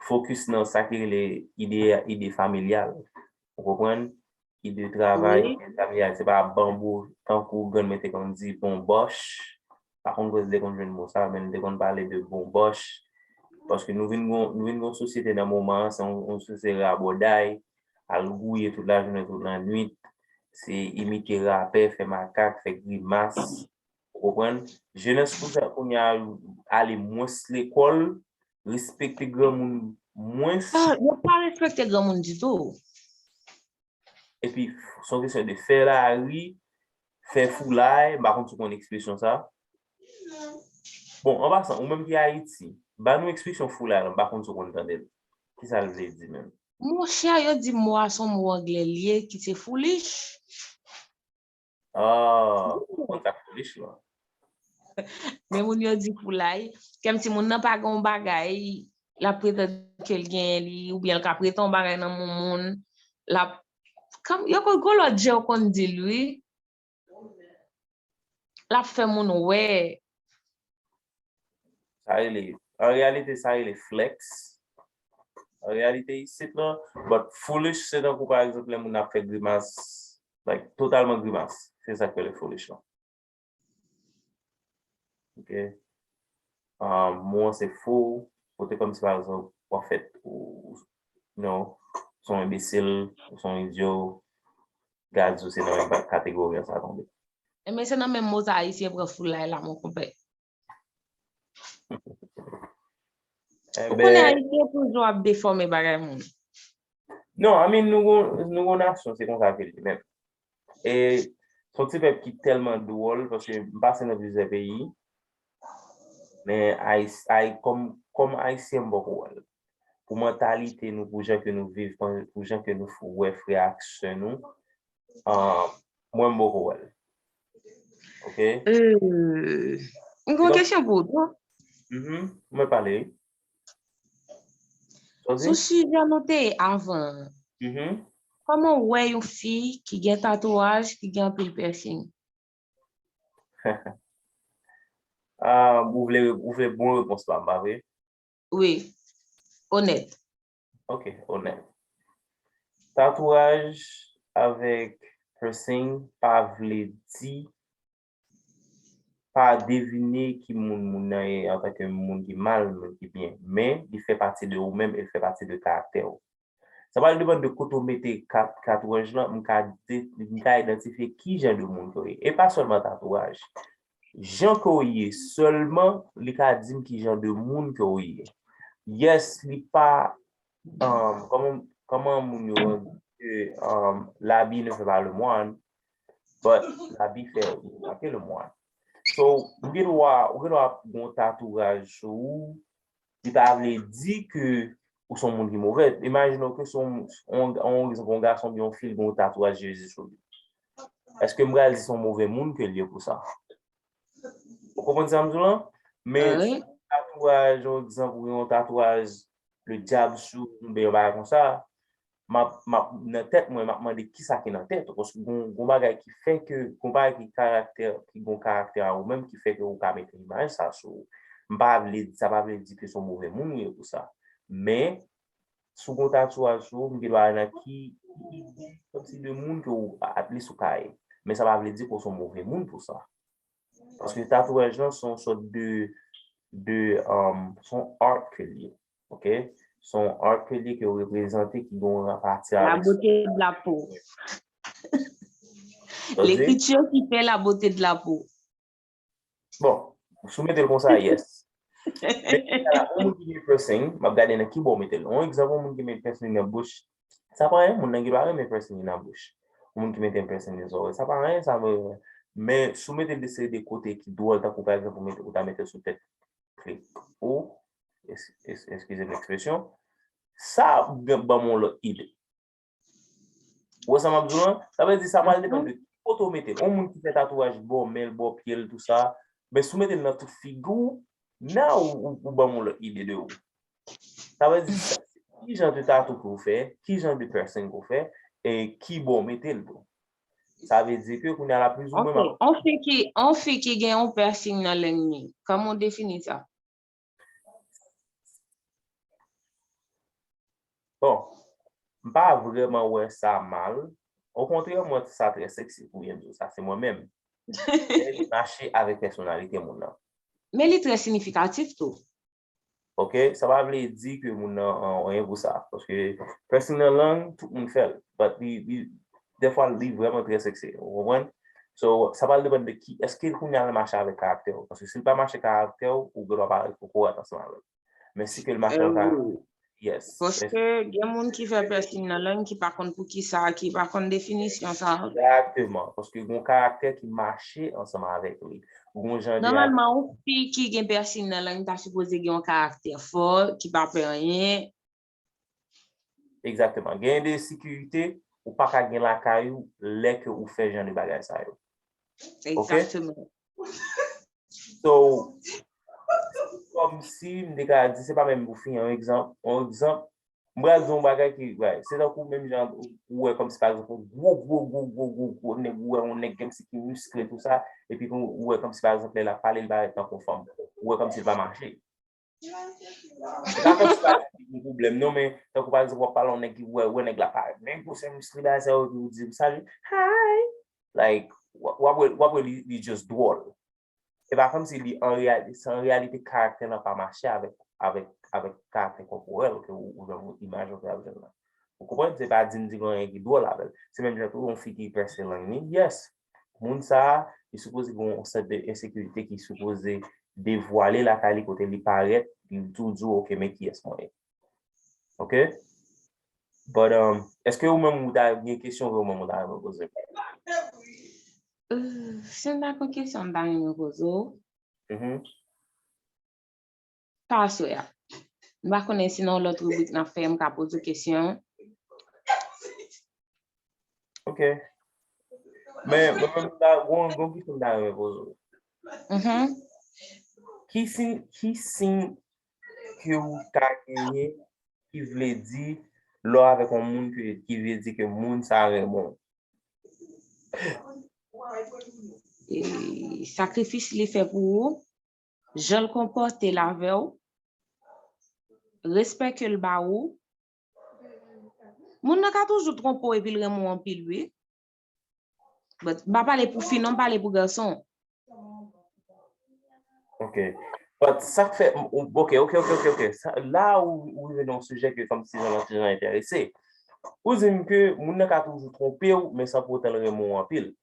fokis nan sa ki rele ide, ide familyal. Ou konprann? Ide travay, ide familyal, se pa banbou, tankou grann mwen te konn di, bonbòch. Pa konn kote l te konn jwenn mo sa, men l te konn pale de bonbòch. Paske nou vin gon, nou vin gon sosyete nan moman an, se yon, yon sosyete rabòday, al gouye tout lajounen, tout lannwit, se imite rapè, fè makak, fè grimas. Ou konprann? Jenès kounye a, kounye a ale mwens lekòl, respekte granmoun mwens. Ah, yo pa respekte granmoun ditou. Epi, se yon kesyon de fè lari, fè foulay, m pa konn si w konn ekspresyon sa. Bon, an pasan, ou menm ki Ayiti, ba nou ekspresyon foulay la, m pa konn si w konn tande l. Kisa l vle di menm? Monchè, yo di mo a se yon mo anglè l ye, ki se foolish. Ah, ou konn sa foolish la. Men moun yo di foulay, kèmsi moun nan pa gen yon bagay, l ap pretann ke l genyen li, oubyen l ka prete yon bagay nan men moun, l ap, kòm, yo konn gon lòt jan yo konn di l wi. L ap fè moun wè. Sa rele, an reyalite, sa rele flex. An reyalite, isit lan, but foolish, se tankou, pa egzanp, lè moun ap fè grimas, like, totalman grimas. Se sa k rele foolish lan. Ok. Um, mo an se fou, kote kòmsi pa egzanp w ap fèt ou non, se yon enbesil, ou se yon idyo, gad ou se nan menm kategori an sa tonbe. Enben se nan menm mo sa ayisyen pran foulay la mon konpè. Ou konnen ayisyen toujou ap defòme bagay moun. Non, I mean, nou gon nou gon nasyon, se konsa ke li menm. E se yon ti pèp ki tèlman dwòl, paske m pase nan plizyè peyi, men Ayis- Ay- kòm kòm ayisyen m poko wè l. Pou mantalite nou, pou jan ke nou viv, pou jan ke nou wè frè ak sè nou, ah, mwen m poko wè l. Ok? Euh, m gon kesyon pou ou tou. Mhm, mwen pale wi. Sou sijè nou te ye avan an, kòman w wè yon fi ki gen tatouaj, ki gen anpil piercing? Ah, ou vle ou vle bon repons pa m, pa vre? Wi. Onèt. Ok, onèt. Tatouaj avèk piercing pa vle di pa devine ki moun moun nan ye antanke moun ki mal, moun ki byen, men li fè pati de ou menm e li fè pati de karaktè w. Sa pral depann de kote w mete tatouaj lan, m ka m ka idantifye ki jan de moun ke w ye. E pa sèlman tatouaj. Jan ke w ye sèlman, li ka di m ki jan de moun ke w ye. Yes, li pa um, kòman kòman moun yo di ke um, l'habit ne fait pas le moine, but l'habit fait remarquer le moine. So, ou gen dwa ou gen dwa gon tatouaj sou ou, li pa vle di ke ou se yon moun ki move. Imajine w ke se yon yon yon gason oubyen yon fi l gen yon tatouaj Jezi sou li. Èske m pral di se yon move moun ke l ye pou sa? Ou konprann sa m di w lan? Men tatouaj, yon egzanp, ou gen yon tatouaj le dyab sou ou oubyen yon bagay konsa, m ap m ap nan tèt mwen, m ap mande kisa ki nan tèt ou, paske gon gon bagay ki fè ke gon bagay ki karaktè ki gon karaktè a ou menm ki fè ke ou ka mete imaj sa sou ou. M pa vle sa pa vle di ke se yon move moun ou ye pou sa. Men si w gon tatouaj sou ou, m gen dwa nan ki ki ide kòmsi de moun ke ou at least ou ka ye. Men sa pa vle di ke ou se yon move moun pou sa. Paske tatouaj lan se yon sòt de de um, se yon art ke l ye. Ok? Se yon art ke l ye ke yo reprezante ki gen yon pati La beauté de la peau. L'écriture qui fait la beauté de la peau. Bon, si w mete l konsa, yes. Men yon moun ki gen piercing, m ap gade nan ki bò w mete l. Yon egzanp, yon moun ki met piercing nan bouch, sa pa anyen, moun nan gen dwa renmen piercing nan bouch. Yon moun ki mete piercing nan zòrèy, sa pa anyen, sa men si w mete l de seri de kote ki dwòl, tankou pa egzanp ou mete ou ta mete l sou tèt klik ou, eskize m ekspresyon, sa ban m yon lòt ide. Ou wè sa m ap di w lan? Sa vle di sa pral depann de ki kote w mete l. Yon moun ki fè tatouaj bò men l, bò pye l, tou sa, men si w mete l nan tout figi w, now ou ou ban m yon lòt ide de ou. Sa vle di sa, ki jan de tatou ke w fè, ki jan de piercing ke w fè, e ki bò w mete l tou. Sa vle di ke kounye a la plizoumwen m ap. On fi ki, on fi ki gen yon piercing nan lang li, kòman w defini sa? Bon, m pa vrèman wè sa mal. Okontrè, m wè sa trè sexy pou byen di w sa, se mwen menm. Men li mache avèk pèsonalite moun nan. Men li trè siyifikatif tou. Ok, sa pa vle di ke moun nan an anyen pou sa. Paske piercing nan lang, tout moun fè l. But li, li, dèfwa li vrèman trè sexy. Ou konprann? So, sa pral depann de ki, èske kounye a l mache avèk karaktè w. Paske si l pa mache karaktè w, ou gen dwa pa ret kokorat ansanm avè l. Men si ke l mache avèk karaktè w, yes. Paske gen moun ki fè piercing nan lang ki pa konn poukisa, ki pa konn definisyon sa. Egzakteman. Paske gen yon karaktè ki mache ansanm avèk li. Ou gen yon jan de. Nòmalman, yon fi ki gen piercing nan lang ta sipoze gen yon karaktè fò, ki pa pè anyen. Egzakteman. Gen de sekirite ou pa ka gen lakay ou lè ke ou fè jan de bagay sa yo. Egzakteman. So, kòmsi m te ka di, se pa menm pou fi, yon egzanp, yon egzanp, M pral di yon bagay ki, right, se tankou menm jan ou wè kòmsi pa egzanp yon gwo, gwo, gwo, gwo, gwo, gwo nèg, ou wè yon nèg kòmsi ki miskle tou sa, epi ou wè kòmsi pa egzanp lè l ap pale, li parèt tankou yon fanm. Ou wè kòmsi li pa mache. Se pa kòmsi pa gen pwoblèm, non, men tankou pa egzanp, w ap pale yon nèg ki wè, wè nèg la parèt byen gwosè, miskle, bagay sa yo, epi ou di, "Salut, hi." Like, w ap, w ap wè, w ap wè li, li just dwòl. E pa kòmsi li, an reyalite, se an reyalite, karaktè lan pa mache avèk, avèk, avèk karaktè kòporèl ke ou, ou menm ou imaj ou fè ap jwenn lan. Ou konprann? Se pa di m di gen anyen ki dwòl avè l. Se menm jan tou, yon fi ki pèse lang li, yes. Moun sa a, li sipoze gen yon sèt de ensekirite ki sipoze devwale lakay li kote li parèt, li tou di w, "Ok, men kiyès mwen ye." Ok? But, um, èske ou menm ou ta gen kesyon ou menm ou ta renmen poze? Euh, si m ta gen kesyon m ta renmen poze w, Mhm. pa aswè a. M pa konnen si nan yon lòt ribrik n ap fè, m ka poze w kesyon. Ok. Men, mwen menm, m ta, gon, gon kesyon m ta renmen poze w. Mhm. Ki siy, ki siy ke ou ka genyen ki vle di lè w avèk yon moun ke, ki vle di ke moun sa a renmen w? E sakrifis li fè pou ou, jan l konpòte l avè w, respè ke l ba ou. Moun nan ka toujou twonpe w epi l renmen w anpil, wi. But, m pa pale pou fi, non, m pale pou gason. Ok. But sa k fè, m- ou- ok, ok, ok, ok, ok. Sa, la ou, ou rive nan yon sijè ke kòmsi jan ti jan enterese. Ou di m ke moun nan ka toujou twonpe w, men san pou otan l renmen w anpil.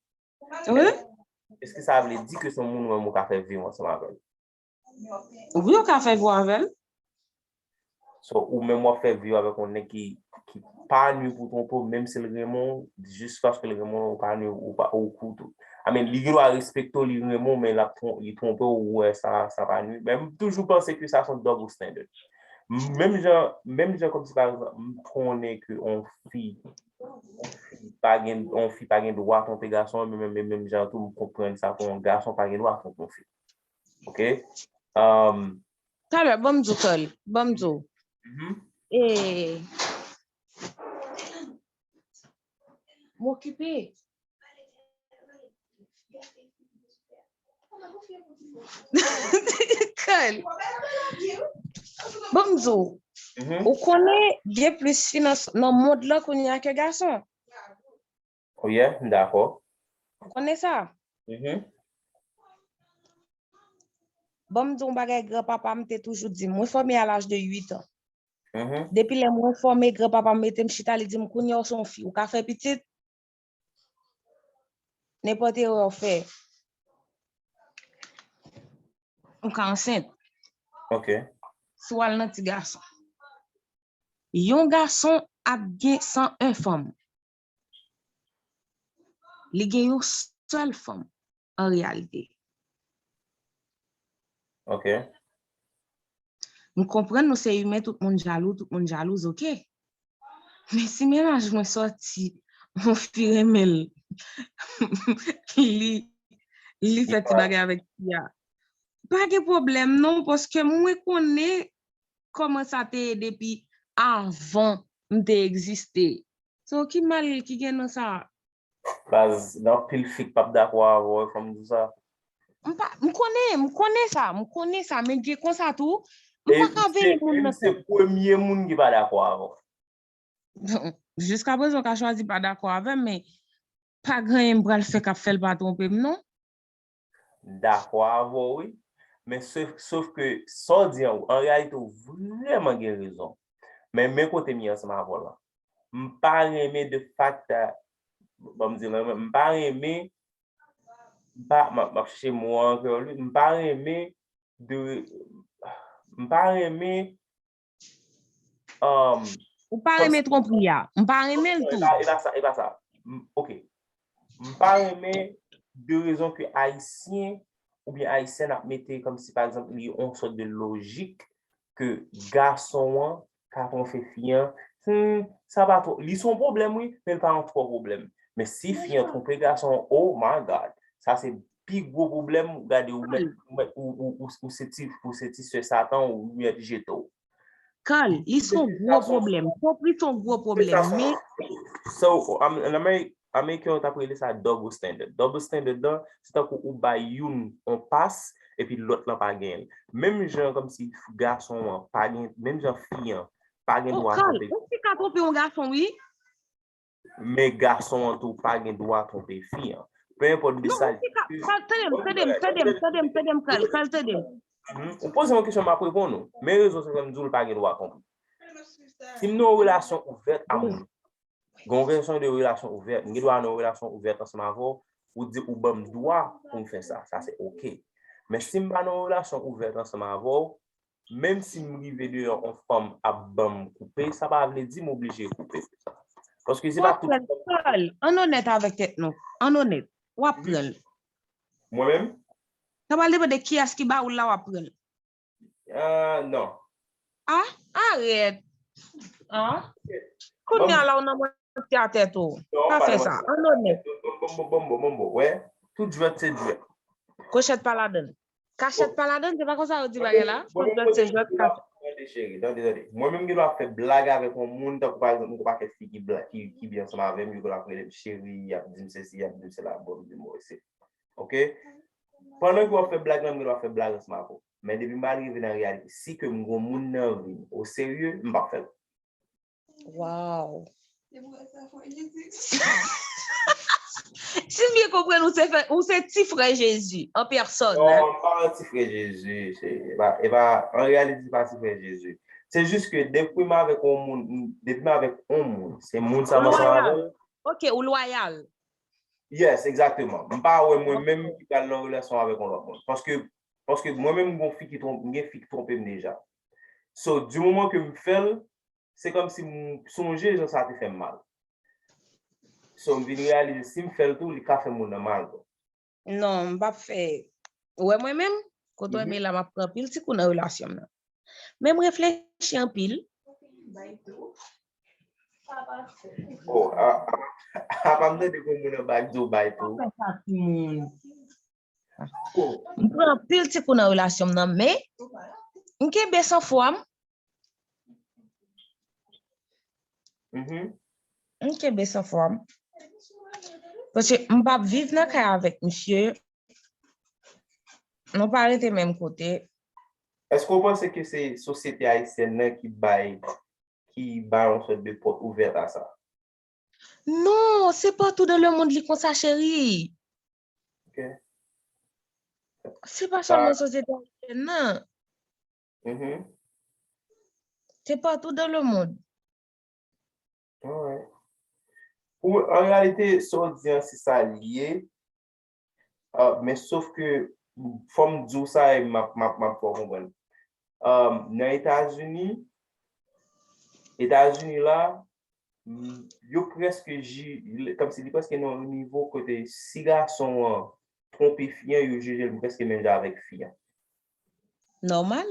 Wi. Èske sa vle di ke se yon moun ou menm ou ka fè vi w ansanm avè l? Wi, ou ka fè vi w avè l. So, ou menm w ap fè vi w avèk yon nèg ki, ki pa nwi pou twonpe w, menm si l renmen w, jis paske l renmen w, ou pa nwi, ou pa, ou kou tou. I mean, li gen dwa respekte w, li renmen w, men l ap twon- li twonpe w, ou wè sa, sa pa nwi. Men m toujou panse ke sa se yon double standard. Menm jan, menm jan kòmsi pa egzanp, m konnen ke yon fi, yon fi pa gen, yon fi pa gen dwa twonpe gason, men menm, menm jan tou, m konprann sa pou yon gason pa gen dwa twonpe yon fi. Ok? Um, Talè, ban m di w, Kòl, ban m di w. Mhm. E, m okipe. Kòl. Ban m di w, Mhm. ou konnen gen plis fi nan, nan mond lan kounye a ke gason. Oh yeah, m dakò. Ou konnen sa? Mhm. Ban m di w yon bagay granpapa m te toujou di m. Mwen fòme a laj de uit an. Mhm. Depi lè mwen fòme, granpapa m mete m chita, li di m, "Kounye a w se yon fi, ou ka fè pitit, nenpòt erè w fè, ou ka ansent." Ok. Si w al nan ti gason. Yon gason ap gen san en fanm. Li gen yon sèl fanm, an reyalite. Ok. M konprann nou se imen, tout moun jalou, tout moun jalouz, ok. Men si mennaj mwen sòti, yon fi renmen l, li, li fè ti bagay avèk fi a, pa gen pwoblèm non, paske mwen konnen kòman sa te ye depi avan m te egziste. So, ki mal ki gen nan sa? Baz, gen anpil fi k p ap dakò avè w, fò m di w sa. M pa, m konnen, m konnen sa, m konnen sa, men gen konsa tou, m pa ka veye moun nan Se premye moun ki pa dakò avè w. Jiska prezan, w ka chwazi pa dakò avè m, men pa gen anyen m pral fè k ap fè l pa twonpe m, non. M dakò avè w, wi. Men sof, sof ke sa w di an, an reyalite, w vrèman gen rezon. Men, men kote m ye ansanm avè w lan. M pa renmen de fact, ban m di l, m pa renmen, m pa, m ap, m ap chèche mo an kreyòl, wi. M pa renmen de, m pa renmen, um, Ou pa renmen twonpri a. M pa renmen l non, e tou. pa, e pa sa, e pa sa. M, ok. M pa renmen de rezon ke Ayisyen oubyen Ayisyèn ap mete kòmsi, pa egzanp, li yon sòt de lojik ke gason an ka twonpe fi an. Hmm, sa pa twò. Li se yon pwoblèm, wi, men l pa yon twò pwoblèm. Men si fi an twonpe gason an, oh my God, sa se pi gwo pwoblèm. Gade, ou mèt, ou mèt, ou, ou, ou, ou se ti, ou se ti sè Satan, ou mèt jete w. Carl, li se yon gwo pwoblèm. Twonpri se yon gwo pwoblèm, men So, am- an Amerik, Ameriken yo t ap rele sa double standard. Double standard lan, se tankou ou bay youn on pas, epi lòt lan pa genyen l. Menm jan kòmsi gason an pa gen, menm jan fi an pa gen Oh, dwa Carl, twonpe, yon fi ka twonpe yon gason, wi. Men gason an tou pa gen dwa twonpe fi an. Pe enpòt de Non, sa yon fi ka. Carl, tande m, tande m, tande m, tande m, tande m, Carl, Carl, tande m. Mhm. Ou poze yon kesyon, m ap reponn ou. Men rezon se ke m di w l pa gen dwa twonpe. Si m nan yon relasyon ouvèt a moun, gen yon kesyon de relasyon ouvèt, m gen dwa nan yon relasyon ouvèt ansanm avè w, ou di ou ban m dwa pou m fè sa, sa se oke. Men si m pa nan yon relasyon ouvèt ansanm avè w, menm si m rive deyò yon fanm ap ban m koupe, sa pa vle di m oblije koupe pou sa. Paske se W pa ap tout pran l, Carl, ann onèt avèk tèt nou. Ann onèt. W ap pran l. Mwen menm? Sa pral depann de kiyès ki ba ou l la, w ap pran l. Ah, non. Ah, arèt. Ah. Kounye a la, ou nan manti a tèt ou. Non, Pa pa fè nan sa. manti. Ann onèt. Bon, bon, bon, bon, bon, bon, bon. Wè, tout jwèt se jwèt. Kwochèt pa ladan l. Kachèt pa ladan l, se pa konsa yo di bagay la. Mwen Tout menm jwèt se gen jwèt, dwa, kachèt. Tande cheri, tande, tande. Mwen menm gen dwa fè blag avèk yon moun, tankou pa egzanp, yon pakèt fi ki bla- ki, ki byen ansanm avè m, yo gen dwa ap rele m cheri, y ap di m sesi, y ap di m sela, bon, m di m bon, se. Oke? Pandan ke w ap fè blag lan, m gen dwa fè blag ansanm avè w. Men depi m pa rive nan reyalite, si ke m gen yon moun nan vi m, o serye, m p ap fè l. Wow. Si m byen konprann, ou se, fè- ou se ti frè Jezi an pèsòn. Non, m pa yon ti frè Jezi. Se, e pa, e pa, an reyalite, se pa ti frè Jezi. Se jis ke depi m avèk yon moun, depi m avèk yon moun, se moun sa m ansanm avè l. Ok, ou lwayal. Yes, egzakteman. M pa wè mwen menm ki pral nan relasyon avèk yon lòt moun. Paske, paske mwen menm, m gen fi ki twonpe, m gen fi ki twonpe m deja. So, di moman ke m fè l, se kòmsi m sonje jan sa te fè m mal. So, m vin reyalize si m fè l tou, li ka fè moun nan mal tou. Non, m p ap fè. Ou wè mwen menm, kote w ye la, m ap pran anpil ti kou nan relasyon m nan. Men m reflechi anpil. Oh, a, a, apa m tande kon moun anba k di w bay tou. Fè sa, timoun. Oh, M pran anpil ti kou nan relasyon m nan, men m kenbe san fwa m. mhm. M kenbe san fwa m. Paske m p ap viv nan kay avèk misye. Nou pa rete menm kote. Èske w panse ke se sosyete ayisyèn nan ki bay, ki bay yon sòt de pòt ouvèt a sa? Non, se partout dans le monde li konsa, cheri. Ok. Se pa sèlman sosyete ayisyèn nan. Mhm. Se partout dans le monde. Alright. Pou, an reyalite, sa w di an, se sa l ye. Ah, men sof ke, fò m di w sa, e m ap, m ap, m ap fè w konprann. Ah, nan Etazini, Etazini la, m, yo prèske ji-, kòmsi li prèske nan yon nivo kote si gason an twonpe fi an, yo jije l prèske menm jan avèk fi an. Nòmal.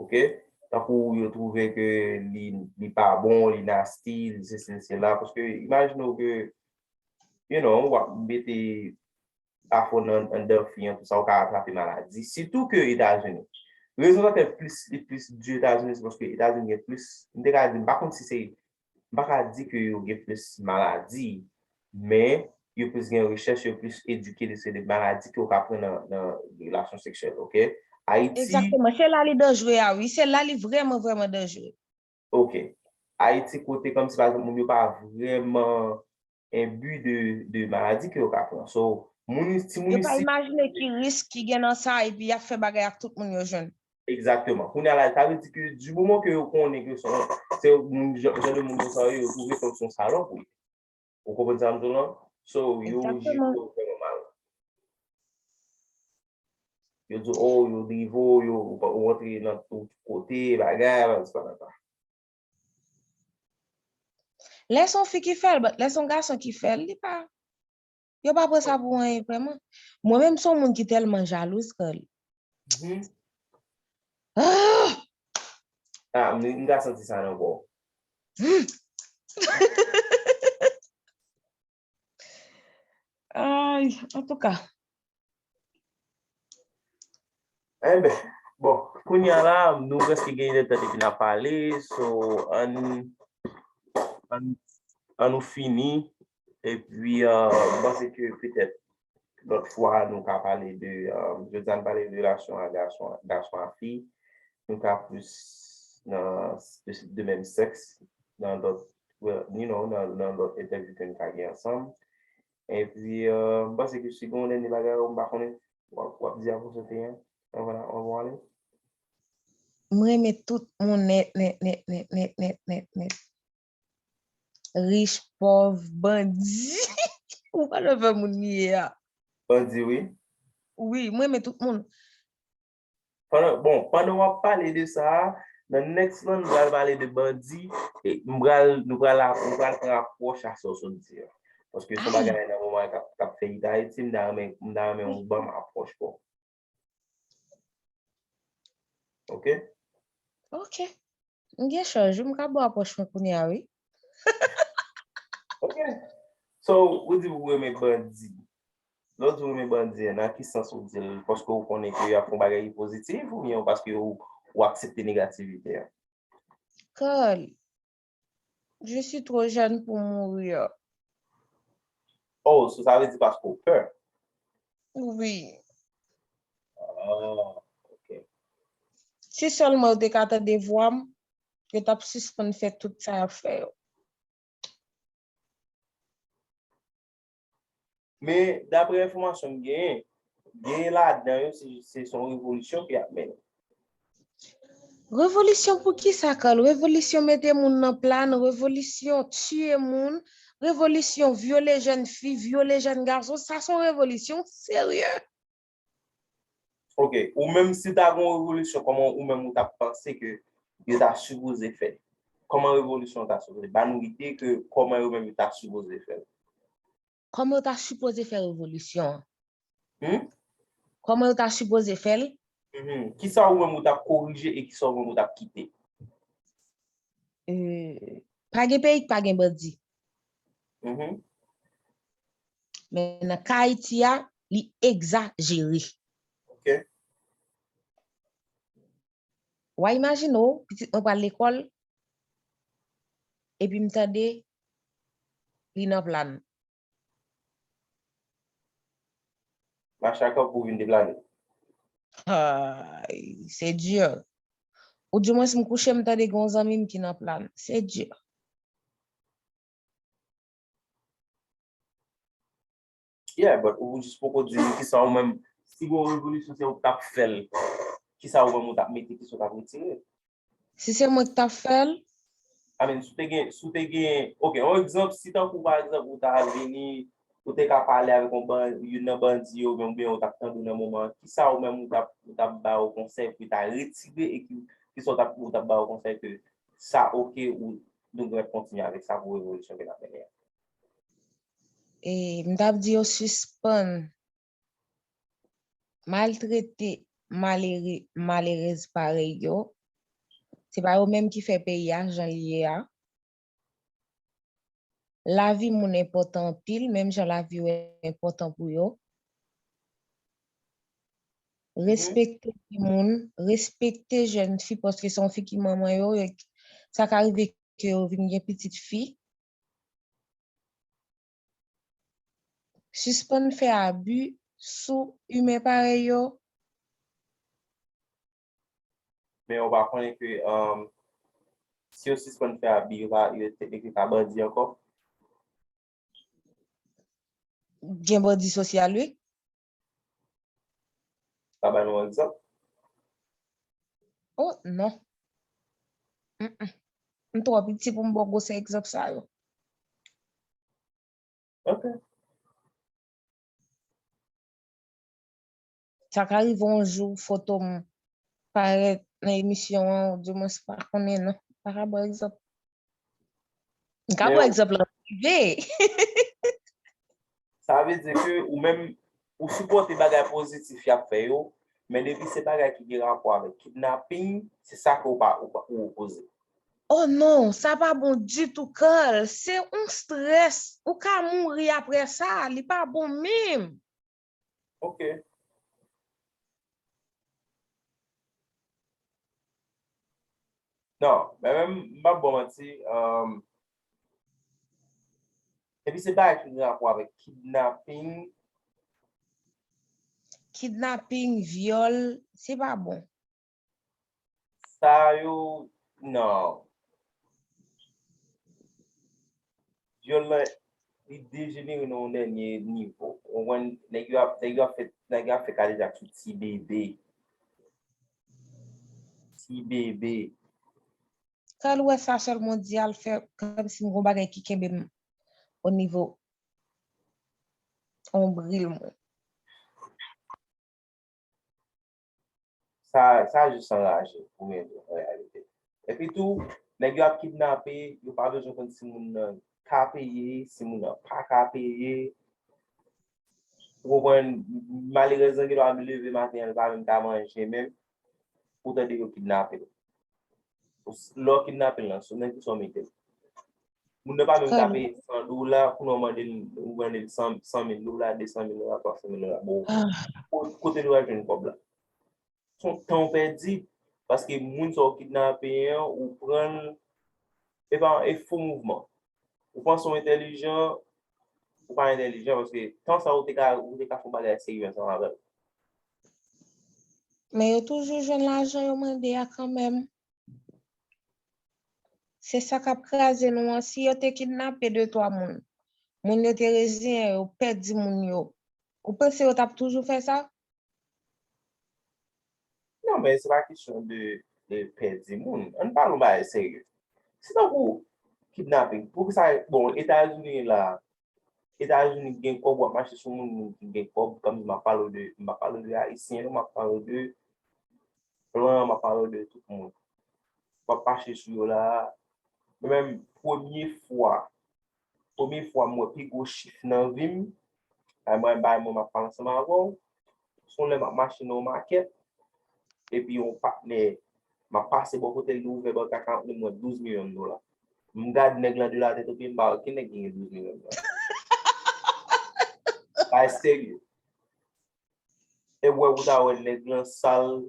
Ok? Tankou yo twouve ke li, li pa bon, li nasty, li sesi, li sela. Paske imajine w ke, you know, w ap mete afon nan anndan fi an, tout sa, ou ka atrape maladi. Sitou ke Etazini. Rezon sa fè plis, li plis di Etazini, se paske Etazini gen plis, m te ka di, m pa konn si se, m pa ka di ke yo gen plis maladi, men yo plis gen rechèch, yo plis edike de se de maladi ke w ka pran nan, nan relasyon seksyèl, ok? Ayiti, Egzakteman. Se la li danjere a, wi. Se la li vrèman, vrèman danjere. Ok. Ayiti, kote kòmsi, pa egzanp, moun yo pa vrèman enbi de, de maladi ke yo ka pran. So, moun, timoun Yo pa isit, imajine ki risk ki gen nan sa, epi y ap fè bagay ak tout moun yo jwenn. Egzakteman. Kounye a la, sa vle di ke di moman ke yo konnen ke se yon, se yon moun, jan, jan de moun konsa yo, yo twouve kòm se yon salòp, wi. Ou konprann sa m di w lan? So, yo jije Egzakteman. Yo vrèman mal. Yo di, oh, yo drive w, yo, ou pa- ou antre nan tout kote, bagay, bagay, sa, sa, sa. Lè se yon fi ki fè l, but lè se yon gason ki fè l, li pa. Yo pa pran sa pou anyen, vrèman. Mwen menm, se yon moun ki tèlman jalouz, Carl. Mhm. Ah! Ah, m, m ka santi sa nan kò. Ay, antouka. Enben, Bon, kounye a la, nou prèske gen inèdtan depi n ap pale, so ann ann ann nou fini, epi euh, m panse ke petèt lòt fwa nou ka pale de, euh, jodi a n pale de relasyon a gason, gason a fi, nou ka plis nan de, de menm sèks, nan lòt, well, you know, nan, nan lòt entèvyou ke n ka gen ansanm. Epi, euh, m panse ke si gen yon dènye bagay, m pa konnen, w ap, w ap di avan sote an, anvan, anvan w ale. M renmen tout moun nèt, nèt, nèt, nèt, nèt, nèt, nèt, nèt. Rich, pòv, bandi. Ou pa nan fè moun li ye a. Bandi, wi. Wi, m renmen tout moun. Pandan, bon, pandan w ap pale de sa a, nan next lan, m pral pale de bandi. E m pral, nou pral, nou pral pran apwòch a sa w sot di a. Paske se yon bagay nan moman k ap, k ap fè it Ayiti, m ta renmen, m ta renmen ou ban m apwòch pa w. Ok? Ok. M gen chans, wi, m ka ba w apwòch mwen kounye a, wi. Ok. So, ou di ou renmen bandi. Lè w di ou renmen bandi an, nan ki sans ou di l? Paske ou konnen ke y ap fè yon bagay ki pozitif oubyen paske ou, ou aksepte negativite a? Carl, je suis trop jeune pour mourir. Oh, so sa vle di paske ou pè? Wi. Ah, ok. Si sèlman yo te ka tande vwa m, yo t ap sispann fè tout sa y ap fè yo. Men, daprè enfòmasyon m genyen, genyen ladan yo, se, se, se yon revolisyon ke y ap mennen. Revolisyon pou kisa, Carl? Revolisyon mete moun nan plan, revolisyon tiye moun, revolisyon vyole jèn fi, vyole jèn gason, sa se yon revolisyon serye. Ok, ou menm si ta gen yon revolisyon, kòman ou menm ou ta panse ke yo ta sipoze fè? Kòman revolisyon ta sipoze? Ba nou ide ke kòman yo menm yo ta sipoze fè. Kòman yo ta sipoze fè revolisyon an? Hmm? Kòman yo ta sipoze fè l? Mhm. Kisa ou menm ou t ap korije e kisa ou menm ou t ap kite? Euh, pa gen peyi k pa gen bandi. Mhm. Men nan ka Ayiti a, li egzajere. Ok. W a imajine w, pitit mwen pral lekòl, epi m tande li nan plan. Mache ak pou vin deplane. Ay, se di. Ou di mwen si m kouche, m tande gen yon zanmi m ki nan plan. Se di. Yeah, but ou jis poko di m kisa ou menm, si gen yon revolisyon se ou k t ap fè l, kisa ou menm ou t ap mete, kisa ou t ap retire? Si se mwen k t ap fè l? I mean, si w te gen, si w te gen, ok, yon egzanp, si tankou pa egzanp ou ta vini, ou te ka pale avèk yon ban, youn nan bandi yo, oubyen ou t ap tande nan moman an, kisa ou menm ou t ap, ou t ap ba yo konsèy pou ta retire e ki, kisa ou t ap, ou t ap ba yo konsèy ke sa ok ou nou dwe kontinye avèk sa pou revolisyon ke n ap mennen an? E m t ap di yo sispann maltrete malere, malerèz parèy yo. Se pa yo menm ki fè peyi a jan l ye a. Lavi moun enpòtan anpil, menm jan lavi yo enpòtan pou yo. Respekte timoun, respekte jèn fi, paske se yon fi ki manman yo, e sa ka rive ke yo vin gen pitit fi. Sispann fè abi sou imen parèy yo. Men ou pa konnen ke, um, si yo sispann fè abi, yo pa, yo teknik yo ka bandi ankò? Gen bandi sosyal, wi. Ka ba nou yon egzanp? Oh, non. Mm-mm. M twò piti pou m ba w gwosè egzanp sa yo. Ok. Sa ka rive yon jou, foto m parèt nan emisyon an, ou di mwen pa konnen non. Pa ka ba w egzanp. M ka ba w egzanp lan prive. Sa vle di ke ou menm, ou sipòte bagay pozitif y ap fè yo, men depi se bagay ki gen rapò avèk kidnaping, se sa ke ou pa, ou pa, ou opoze. Oh non, sa pa bon ditou, Carl. Se yon strès. Ou ka mouri apre sa. Li pa bon menm. Ok. Non, men menm, m p ap ba w manti, um, epi se bagay ki gen rapò avèk kidnaping. Kidnaping, vyòl, se pa bon. Sa yo, non. Vyòl lan, li dejenere nan yon dènye nivo. Ou konprann? Nèg yo ap, nèg yo ap fè, nèg yo ap fè kadejak sou ti bebe. Ti bebe. Kan l wè sa sèlman di al fè kòmsi m gon bagay ki kenbe m o nivo onbril mwen. Sa, sa jis anraje pou mwen an reyalite. Epi tou, nèg yo ap kidnape, yo pa bezwen konn si moun nan ka peye, si moun nan pa ka peye. Ou konprann, malerèz lan gen dwa leve maten an, li pa menm ka manje menm. Ou tande yo kidnape l. Lè w kidnape l lan, sou nan ki sa w mete l? Moun nan pa menm ka peye san dola, kounye a w mande l, ou mande l san, san mil dola, de san mil dola, twa san mil dola. Bon, kote l pral jwenn kòb la? Se yon tan w pèdi, paske moun sa w kidnape an, ou pran l, e pa, e fo mouvman. Ou panse w entèlijan, ou pa entèlijan, paske tan sa ou te ka, ou te ka fè yon bagay serye ansanm avè l. Men yo toujou jwenn lajan yo mande a kanmenm. Se sa k ap kraze nou an. Si yo te kidnape de twa moun, moun yo te reziyen yo, pèdi moun yo, ou panse yo t ap toujou fè sa? Non, men se pa kesyon de, de pèdi moun. Ann pale yon bagay serye. Se tankou kidnaping. Poukisa, bon, Etazini la, Etazini gen kòb, w ap mache sou moun, moun ki gen kòb, kòm m ap pale w de, m ap pale w de Ayisyen, non, m ap pale w de blan, m ap pale w de tout moun. W ap mache sou yo la. Mwen menm, premye fwa, premye fwa m wè pi gwo chif nan vi m, bay mwen, bay mwen, m ap pale ansanm avè w. Se yon lè m ap mache nan yon makèt, epi yon patnè, m ap pase bò kote l, li ouvè bò kaka, li mwen douz milyon dola. M gade nèg lan de la tèt o pye, m pa wè okenn nèg ki gen douz milyon dola. Bagay serye. E wè ou ta wè nèg lan sal.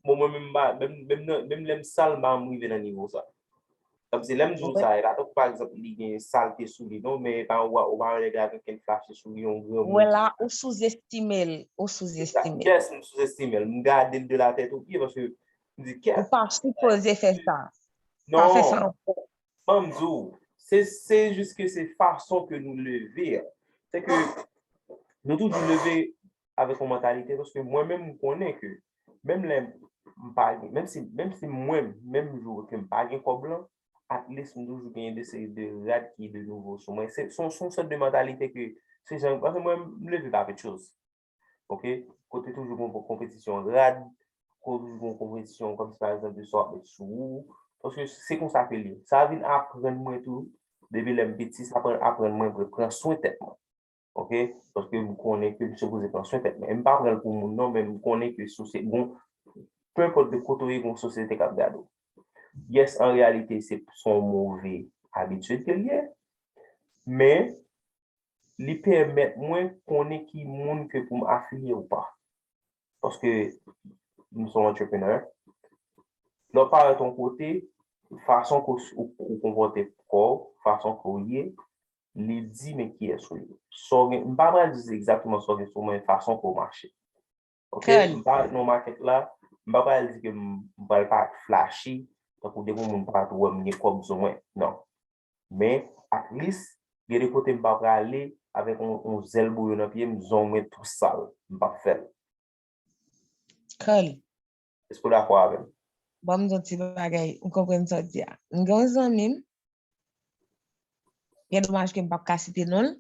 Bon, mwen menm, menm, menm, menm lè m sal, m pa janm rive nan nivo sa. Tankou se lè m di w sa, e pa tankou pa egzanp li gen salte sou li non, men pa ou pa wè nèg la gen okenn flache sou li, yon granmoun. Wè la, ou souzestime l, ou souzestime l. Yes, m souzestime l. M gade l de la tèt o pye paske m di kèt. Ou pa sipoze fè sa. Pa fè sa ankò. Ban m di w, se, se jis ke se fason ke nou leve a. Se ke nou toujou leve avèk yon mantalite, paske mwen menm m konnen ke menm lè m pa gen, menm si, menm si mwen, menm jou ke m pa gen kòb lan, at least m toujou gen de seri de rad ki de nouvo sou mwen. Se, se, se yon sòt de mantalite ke se jan, paske mwen, m leve pa kèk choz. Ok? Kote toujou gon konpetisyon rad, kote toujou gon konpetisyon kòmsi pa egzanp de sa w ap met sou ou. Paske se konsa ke l ye. Sa vin aprann mwen tou, depi lè m piti, sa aprann, aprann mwen pou pran swen tèt mwen. Ok? Paske m konnen ke m sipoze pran swen tèt mwen. E m pa pran l pou moun non, men m konnen ke sosyete, bon, penenpòt de kote w ye, gon sosyete k ap gade w. Yes, an reyalite, se, se yon move abitid ke l ye, men li pèmèt mwen konnen ki moun ke pou m afilye ou pa. Paske m se yon entrepreneur. Lè w parèt yon kote, fason ke w, ou, ou konpòte kò w, fason ke w ye, li di men kiyès ou ye. Sa w gen, m pa pral di egzakteman sa w gen sou mwen, fason ke w mache. Ok? M pa nan makèt la, m pa pral di ke m, m pral parèt flashy, tankou depi yon moun parèt wè m gen kòb sou mwen. Non. Men, at least, gen de kote m pa prale avèk yon, yon zèl bouyon nan pye m, zong mwen tou sal. M p ap fè l. Kòl. Èske w dakò avè m? Ban m di w ti bagay, ou konprann sa w di a. M gen yon zanmi m, gen domaj ke m p ap ka site non l.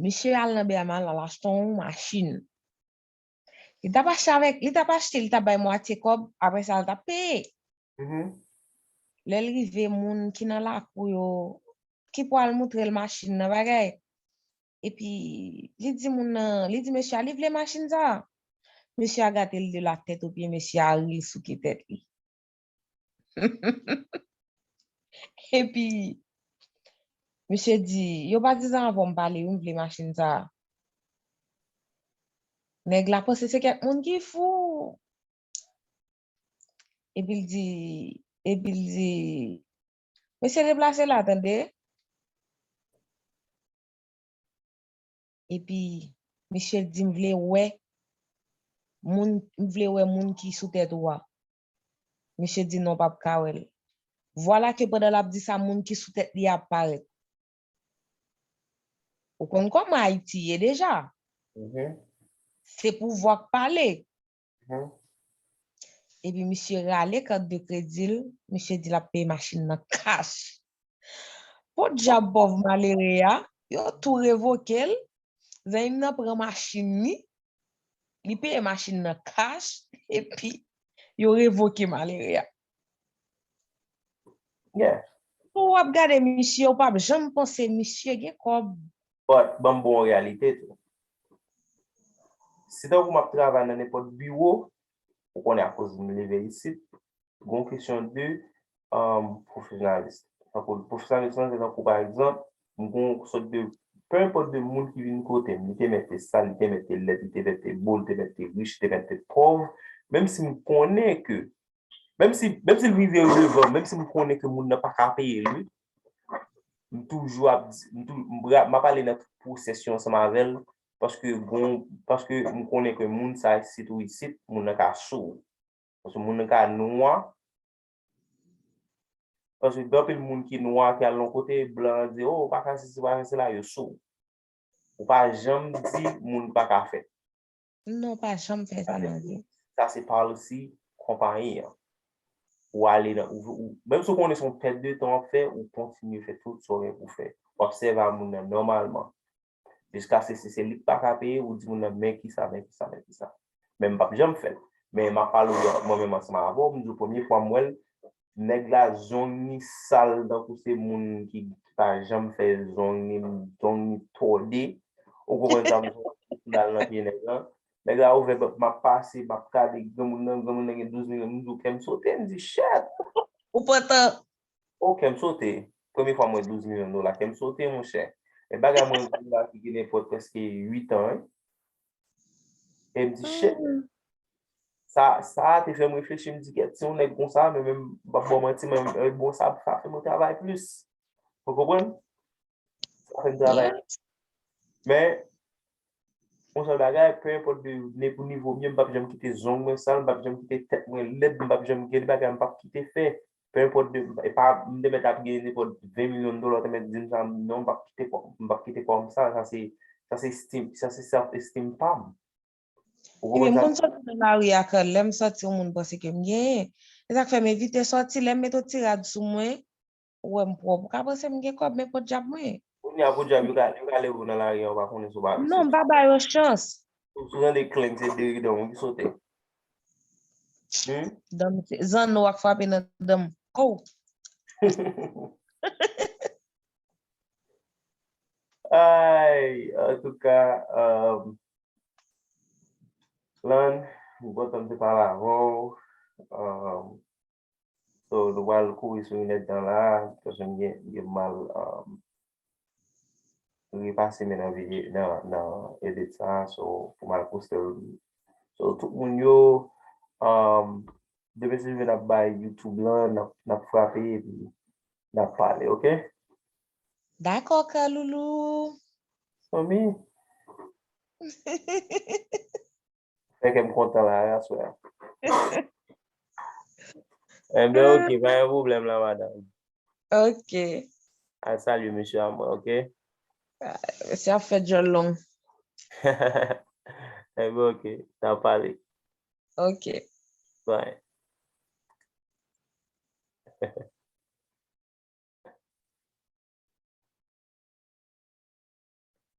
Misye al nan Bèyam, al achte yon machin. Li t ap achte avèk, li t ap achte, li t ap bay mwatye kòb, apre sa, li t ap peye. Lè l rive, moun ki nan lakou yo, ki pral montre l machin nan, bagay. Epi, li di moun nan, li di mesye a, li vle machin sa a. Mesye a gade l de la tèt o pye, mesye a ri, l souke tèt li. Epi, misye di, yo pa di sa anvan m pale wi, m vle machin sa a. Nèg la panse se kèk moun ki fou. Epi l di, epi l di, "Mesye, deplase la, tande." Epi misye di, "M vle wè moun, m vle wè moun ki sou tèt ou a." Misye di, "Non, w p ap ka wè l." Vwala ke pandan l ap di sa, moun ki sou tèt li a ap parèt. Ou konn kòman Ayiti ye deja. Se pouvwa k pale. Epi misye rale kat de kredi l, misye di l ap peye machin nan kach. Podyab pòv malere a, yo tou revoke l, zanmi m nan pran machin li, li peye machin nan kach, epi yo revoke malere a. Yeah. Pou w ap gade misye, ou p ap janm panse misye gen kòb. But, ban m bon reyalite tou. Si tankou m ap travay nan nenpòt biwo, ou konnen akoz m leve isit, gon kesyon de um, pwofesyonalis. Tankou pwofesyonalis lan, se tankou pa egzanp, m gon sòt de, pe enpòt de moun ki vin kote m, li te mèt te sal, li te mèt te lèd, li te mèt te bo, li te mèt te rich, li te mèt te pòv, menm si m konnen ke, menm si, menm si l rive devan, menm si m konnen ke moun nan pa ka peye l, wi, m toujou ap, m tou, m ap ale nan tout pwosès yo ansanm avè l, paske gon, paske m konnen ke moun sa isit ou isit, moun nan ka sou ou. Paske moun nan ka nwa. Paske gen anpil moun ki nwa ki al yon kote, blan an di, oh, ou pa ka sesi, ou pa ka fè sela, yo sou ou. Ou pa janm di moun pa ka fè. Non, pa janm fè sa nan vi. Sa se policy konpayi an. Ou ale nan, ou, ou, menm si w konnen se yon pèt de tan w ap fè, ou kontinye fè tout sa w gen pou w fè. W ap sèvi a moun nan nòmalman. Jiskaske si se li k pa ka peye, ou di moun nan, men kisa, men kisa, men kisa. Men m p ap janm fè l. Men m ap pale w mwen menm ansanm avè w, m di w premye fwa m wè l, nèg la zong ni sal tankou se moun ki pa janm fè zong ni, zong ni tòde. Ou konprann sa m di w, sandal nan pye nèg lan. Nèg la ouvè, m ap pase, m ap gade granmoun nan, granmoun nan gen douz milyon, m di w kè m sote, m di, shit! Ou pran tan. Oh, kè m sote. Premye fwa m wè douz milyon dola, kè m sote, monchè. E bagay mwen di la ki gen nenpòt prèske uit an, wi. E m di, shit. Sa, sa a te fè m reflechi, m di, kèt, si yon nèg konsa, men menm, m p ap ba w manti, men, men bon, sa, sa fè mwen travay plis. Ou konprann? Sa fè m travay. Men, yon sèl bagay, pe enpòt de ne-, pou nivo m ye, m p ap janm kite zong mwen sal, m p ap janm kite tèt mwen lèd, m p ap janm gen bagay, m p ap kite fè. Pe enpòt de, e pa, m te mèt ap gen nenpòt ven milyon dola, w te mèt di m sa, non, m p ap kite kò, m p ap kite kò m sal, sa se, sa se esteem, sa se self esteem pa m. Ou Ebyen, m konprann sa? Konn sòti nan lari a kanmenm, m sòti yon moun panse ke m genyen. Se sa k fè m evite sòti, lè m met yon ti rad sou mwen, ou wè m pwòp. Ou ka panse m gen kòb, men podyab mwen. Kounye a, podyab, yo ka, yo ka leve w nan lari a, ou pa konnen si w pa. Non, m pa ba yo chans. Sou, sou tande klenk, se de ridan w ki sote. Hmm? Dan m, se zanno ak frape nan dan m. Kou! Ay, antouka, um, Lan, m kontan m te pale avè w. Um, so, nou pral kouri sou yon èdtan la, paske m gen, m gen mal, um, repase men nan vide, nan, nan edit sa, so, pou m al poste l. So, tout moun yo, um, demen si Dye vle n ap bay YouTube lan, n ap, n ap frape, epi n ap pale, oke? Dakò, kaloulou. Fanmi. Fè kè m kontan la, aswè a. Enben, oke, pa gen pwoblèm la, madanm. Oke. Al salye mesye a mwen, oke? Mesye ap fè djòl long. Enben, oke, n a pale. Oke. Bye.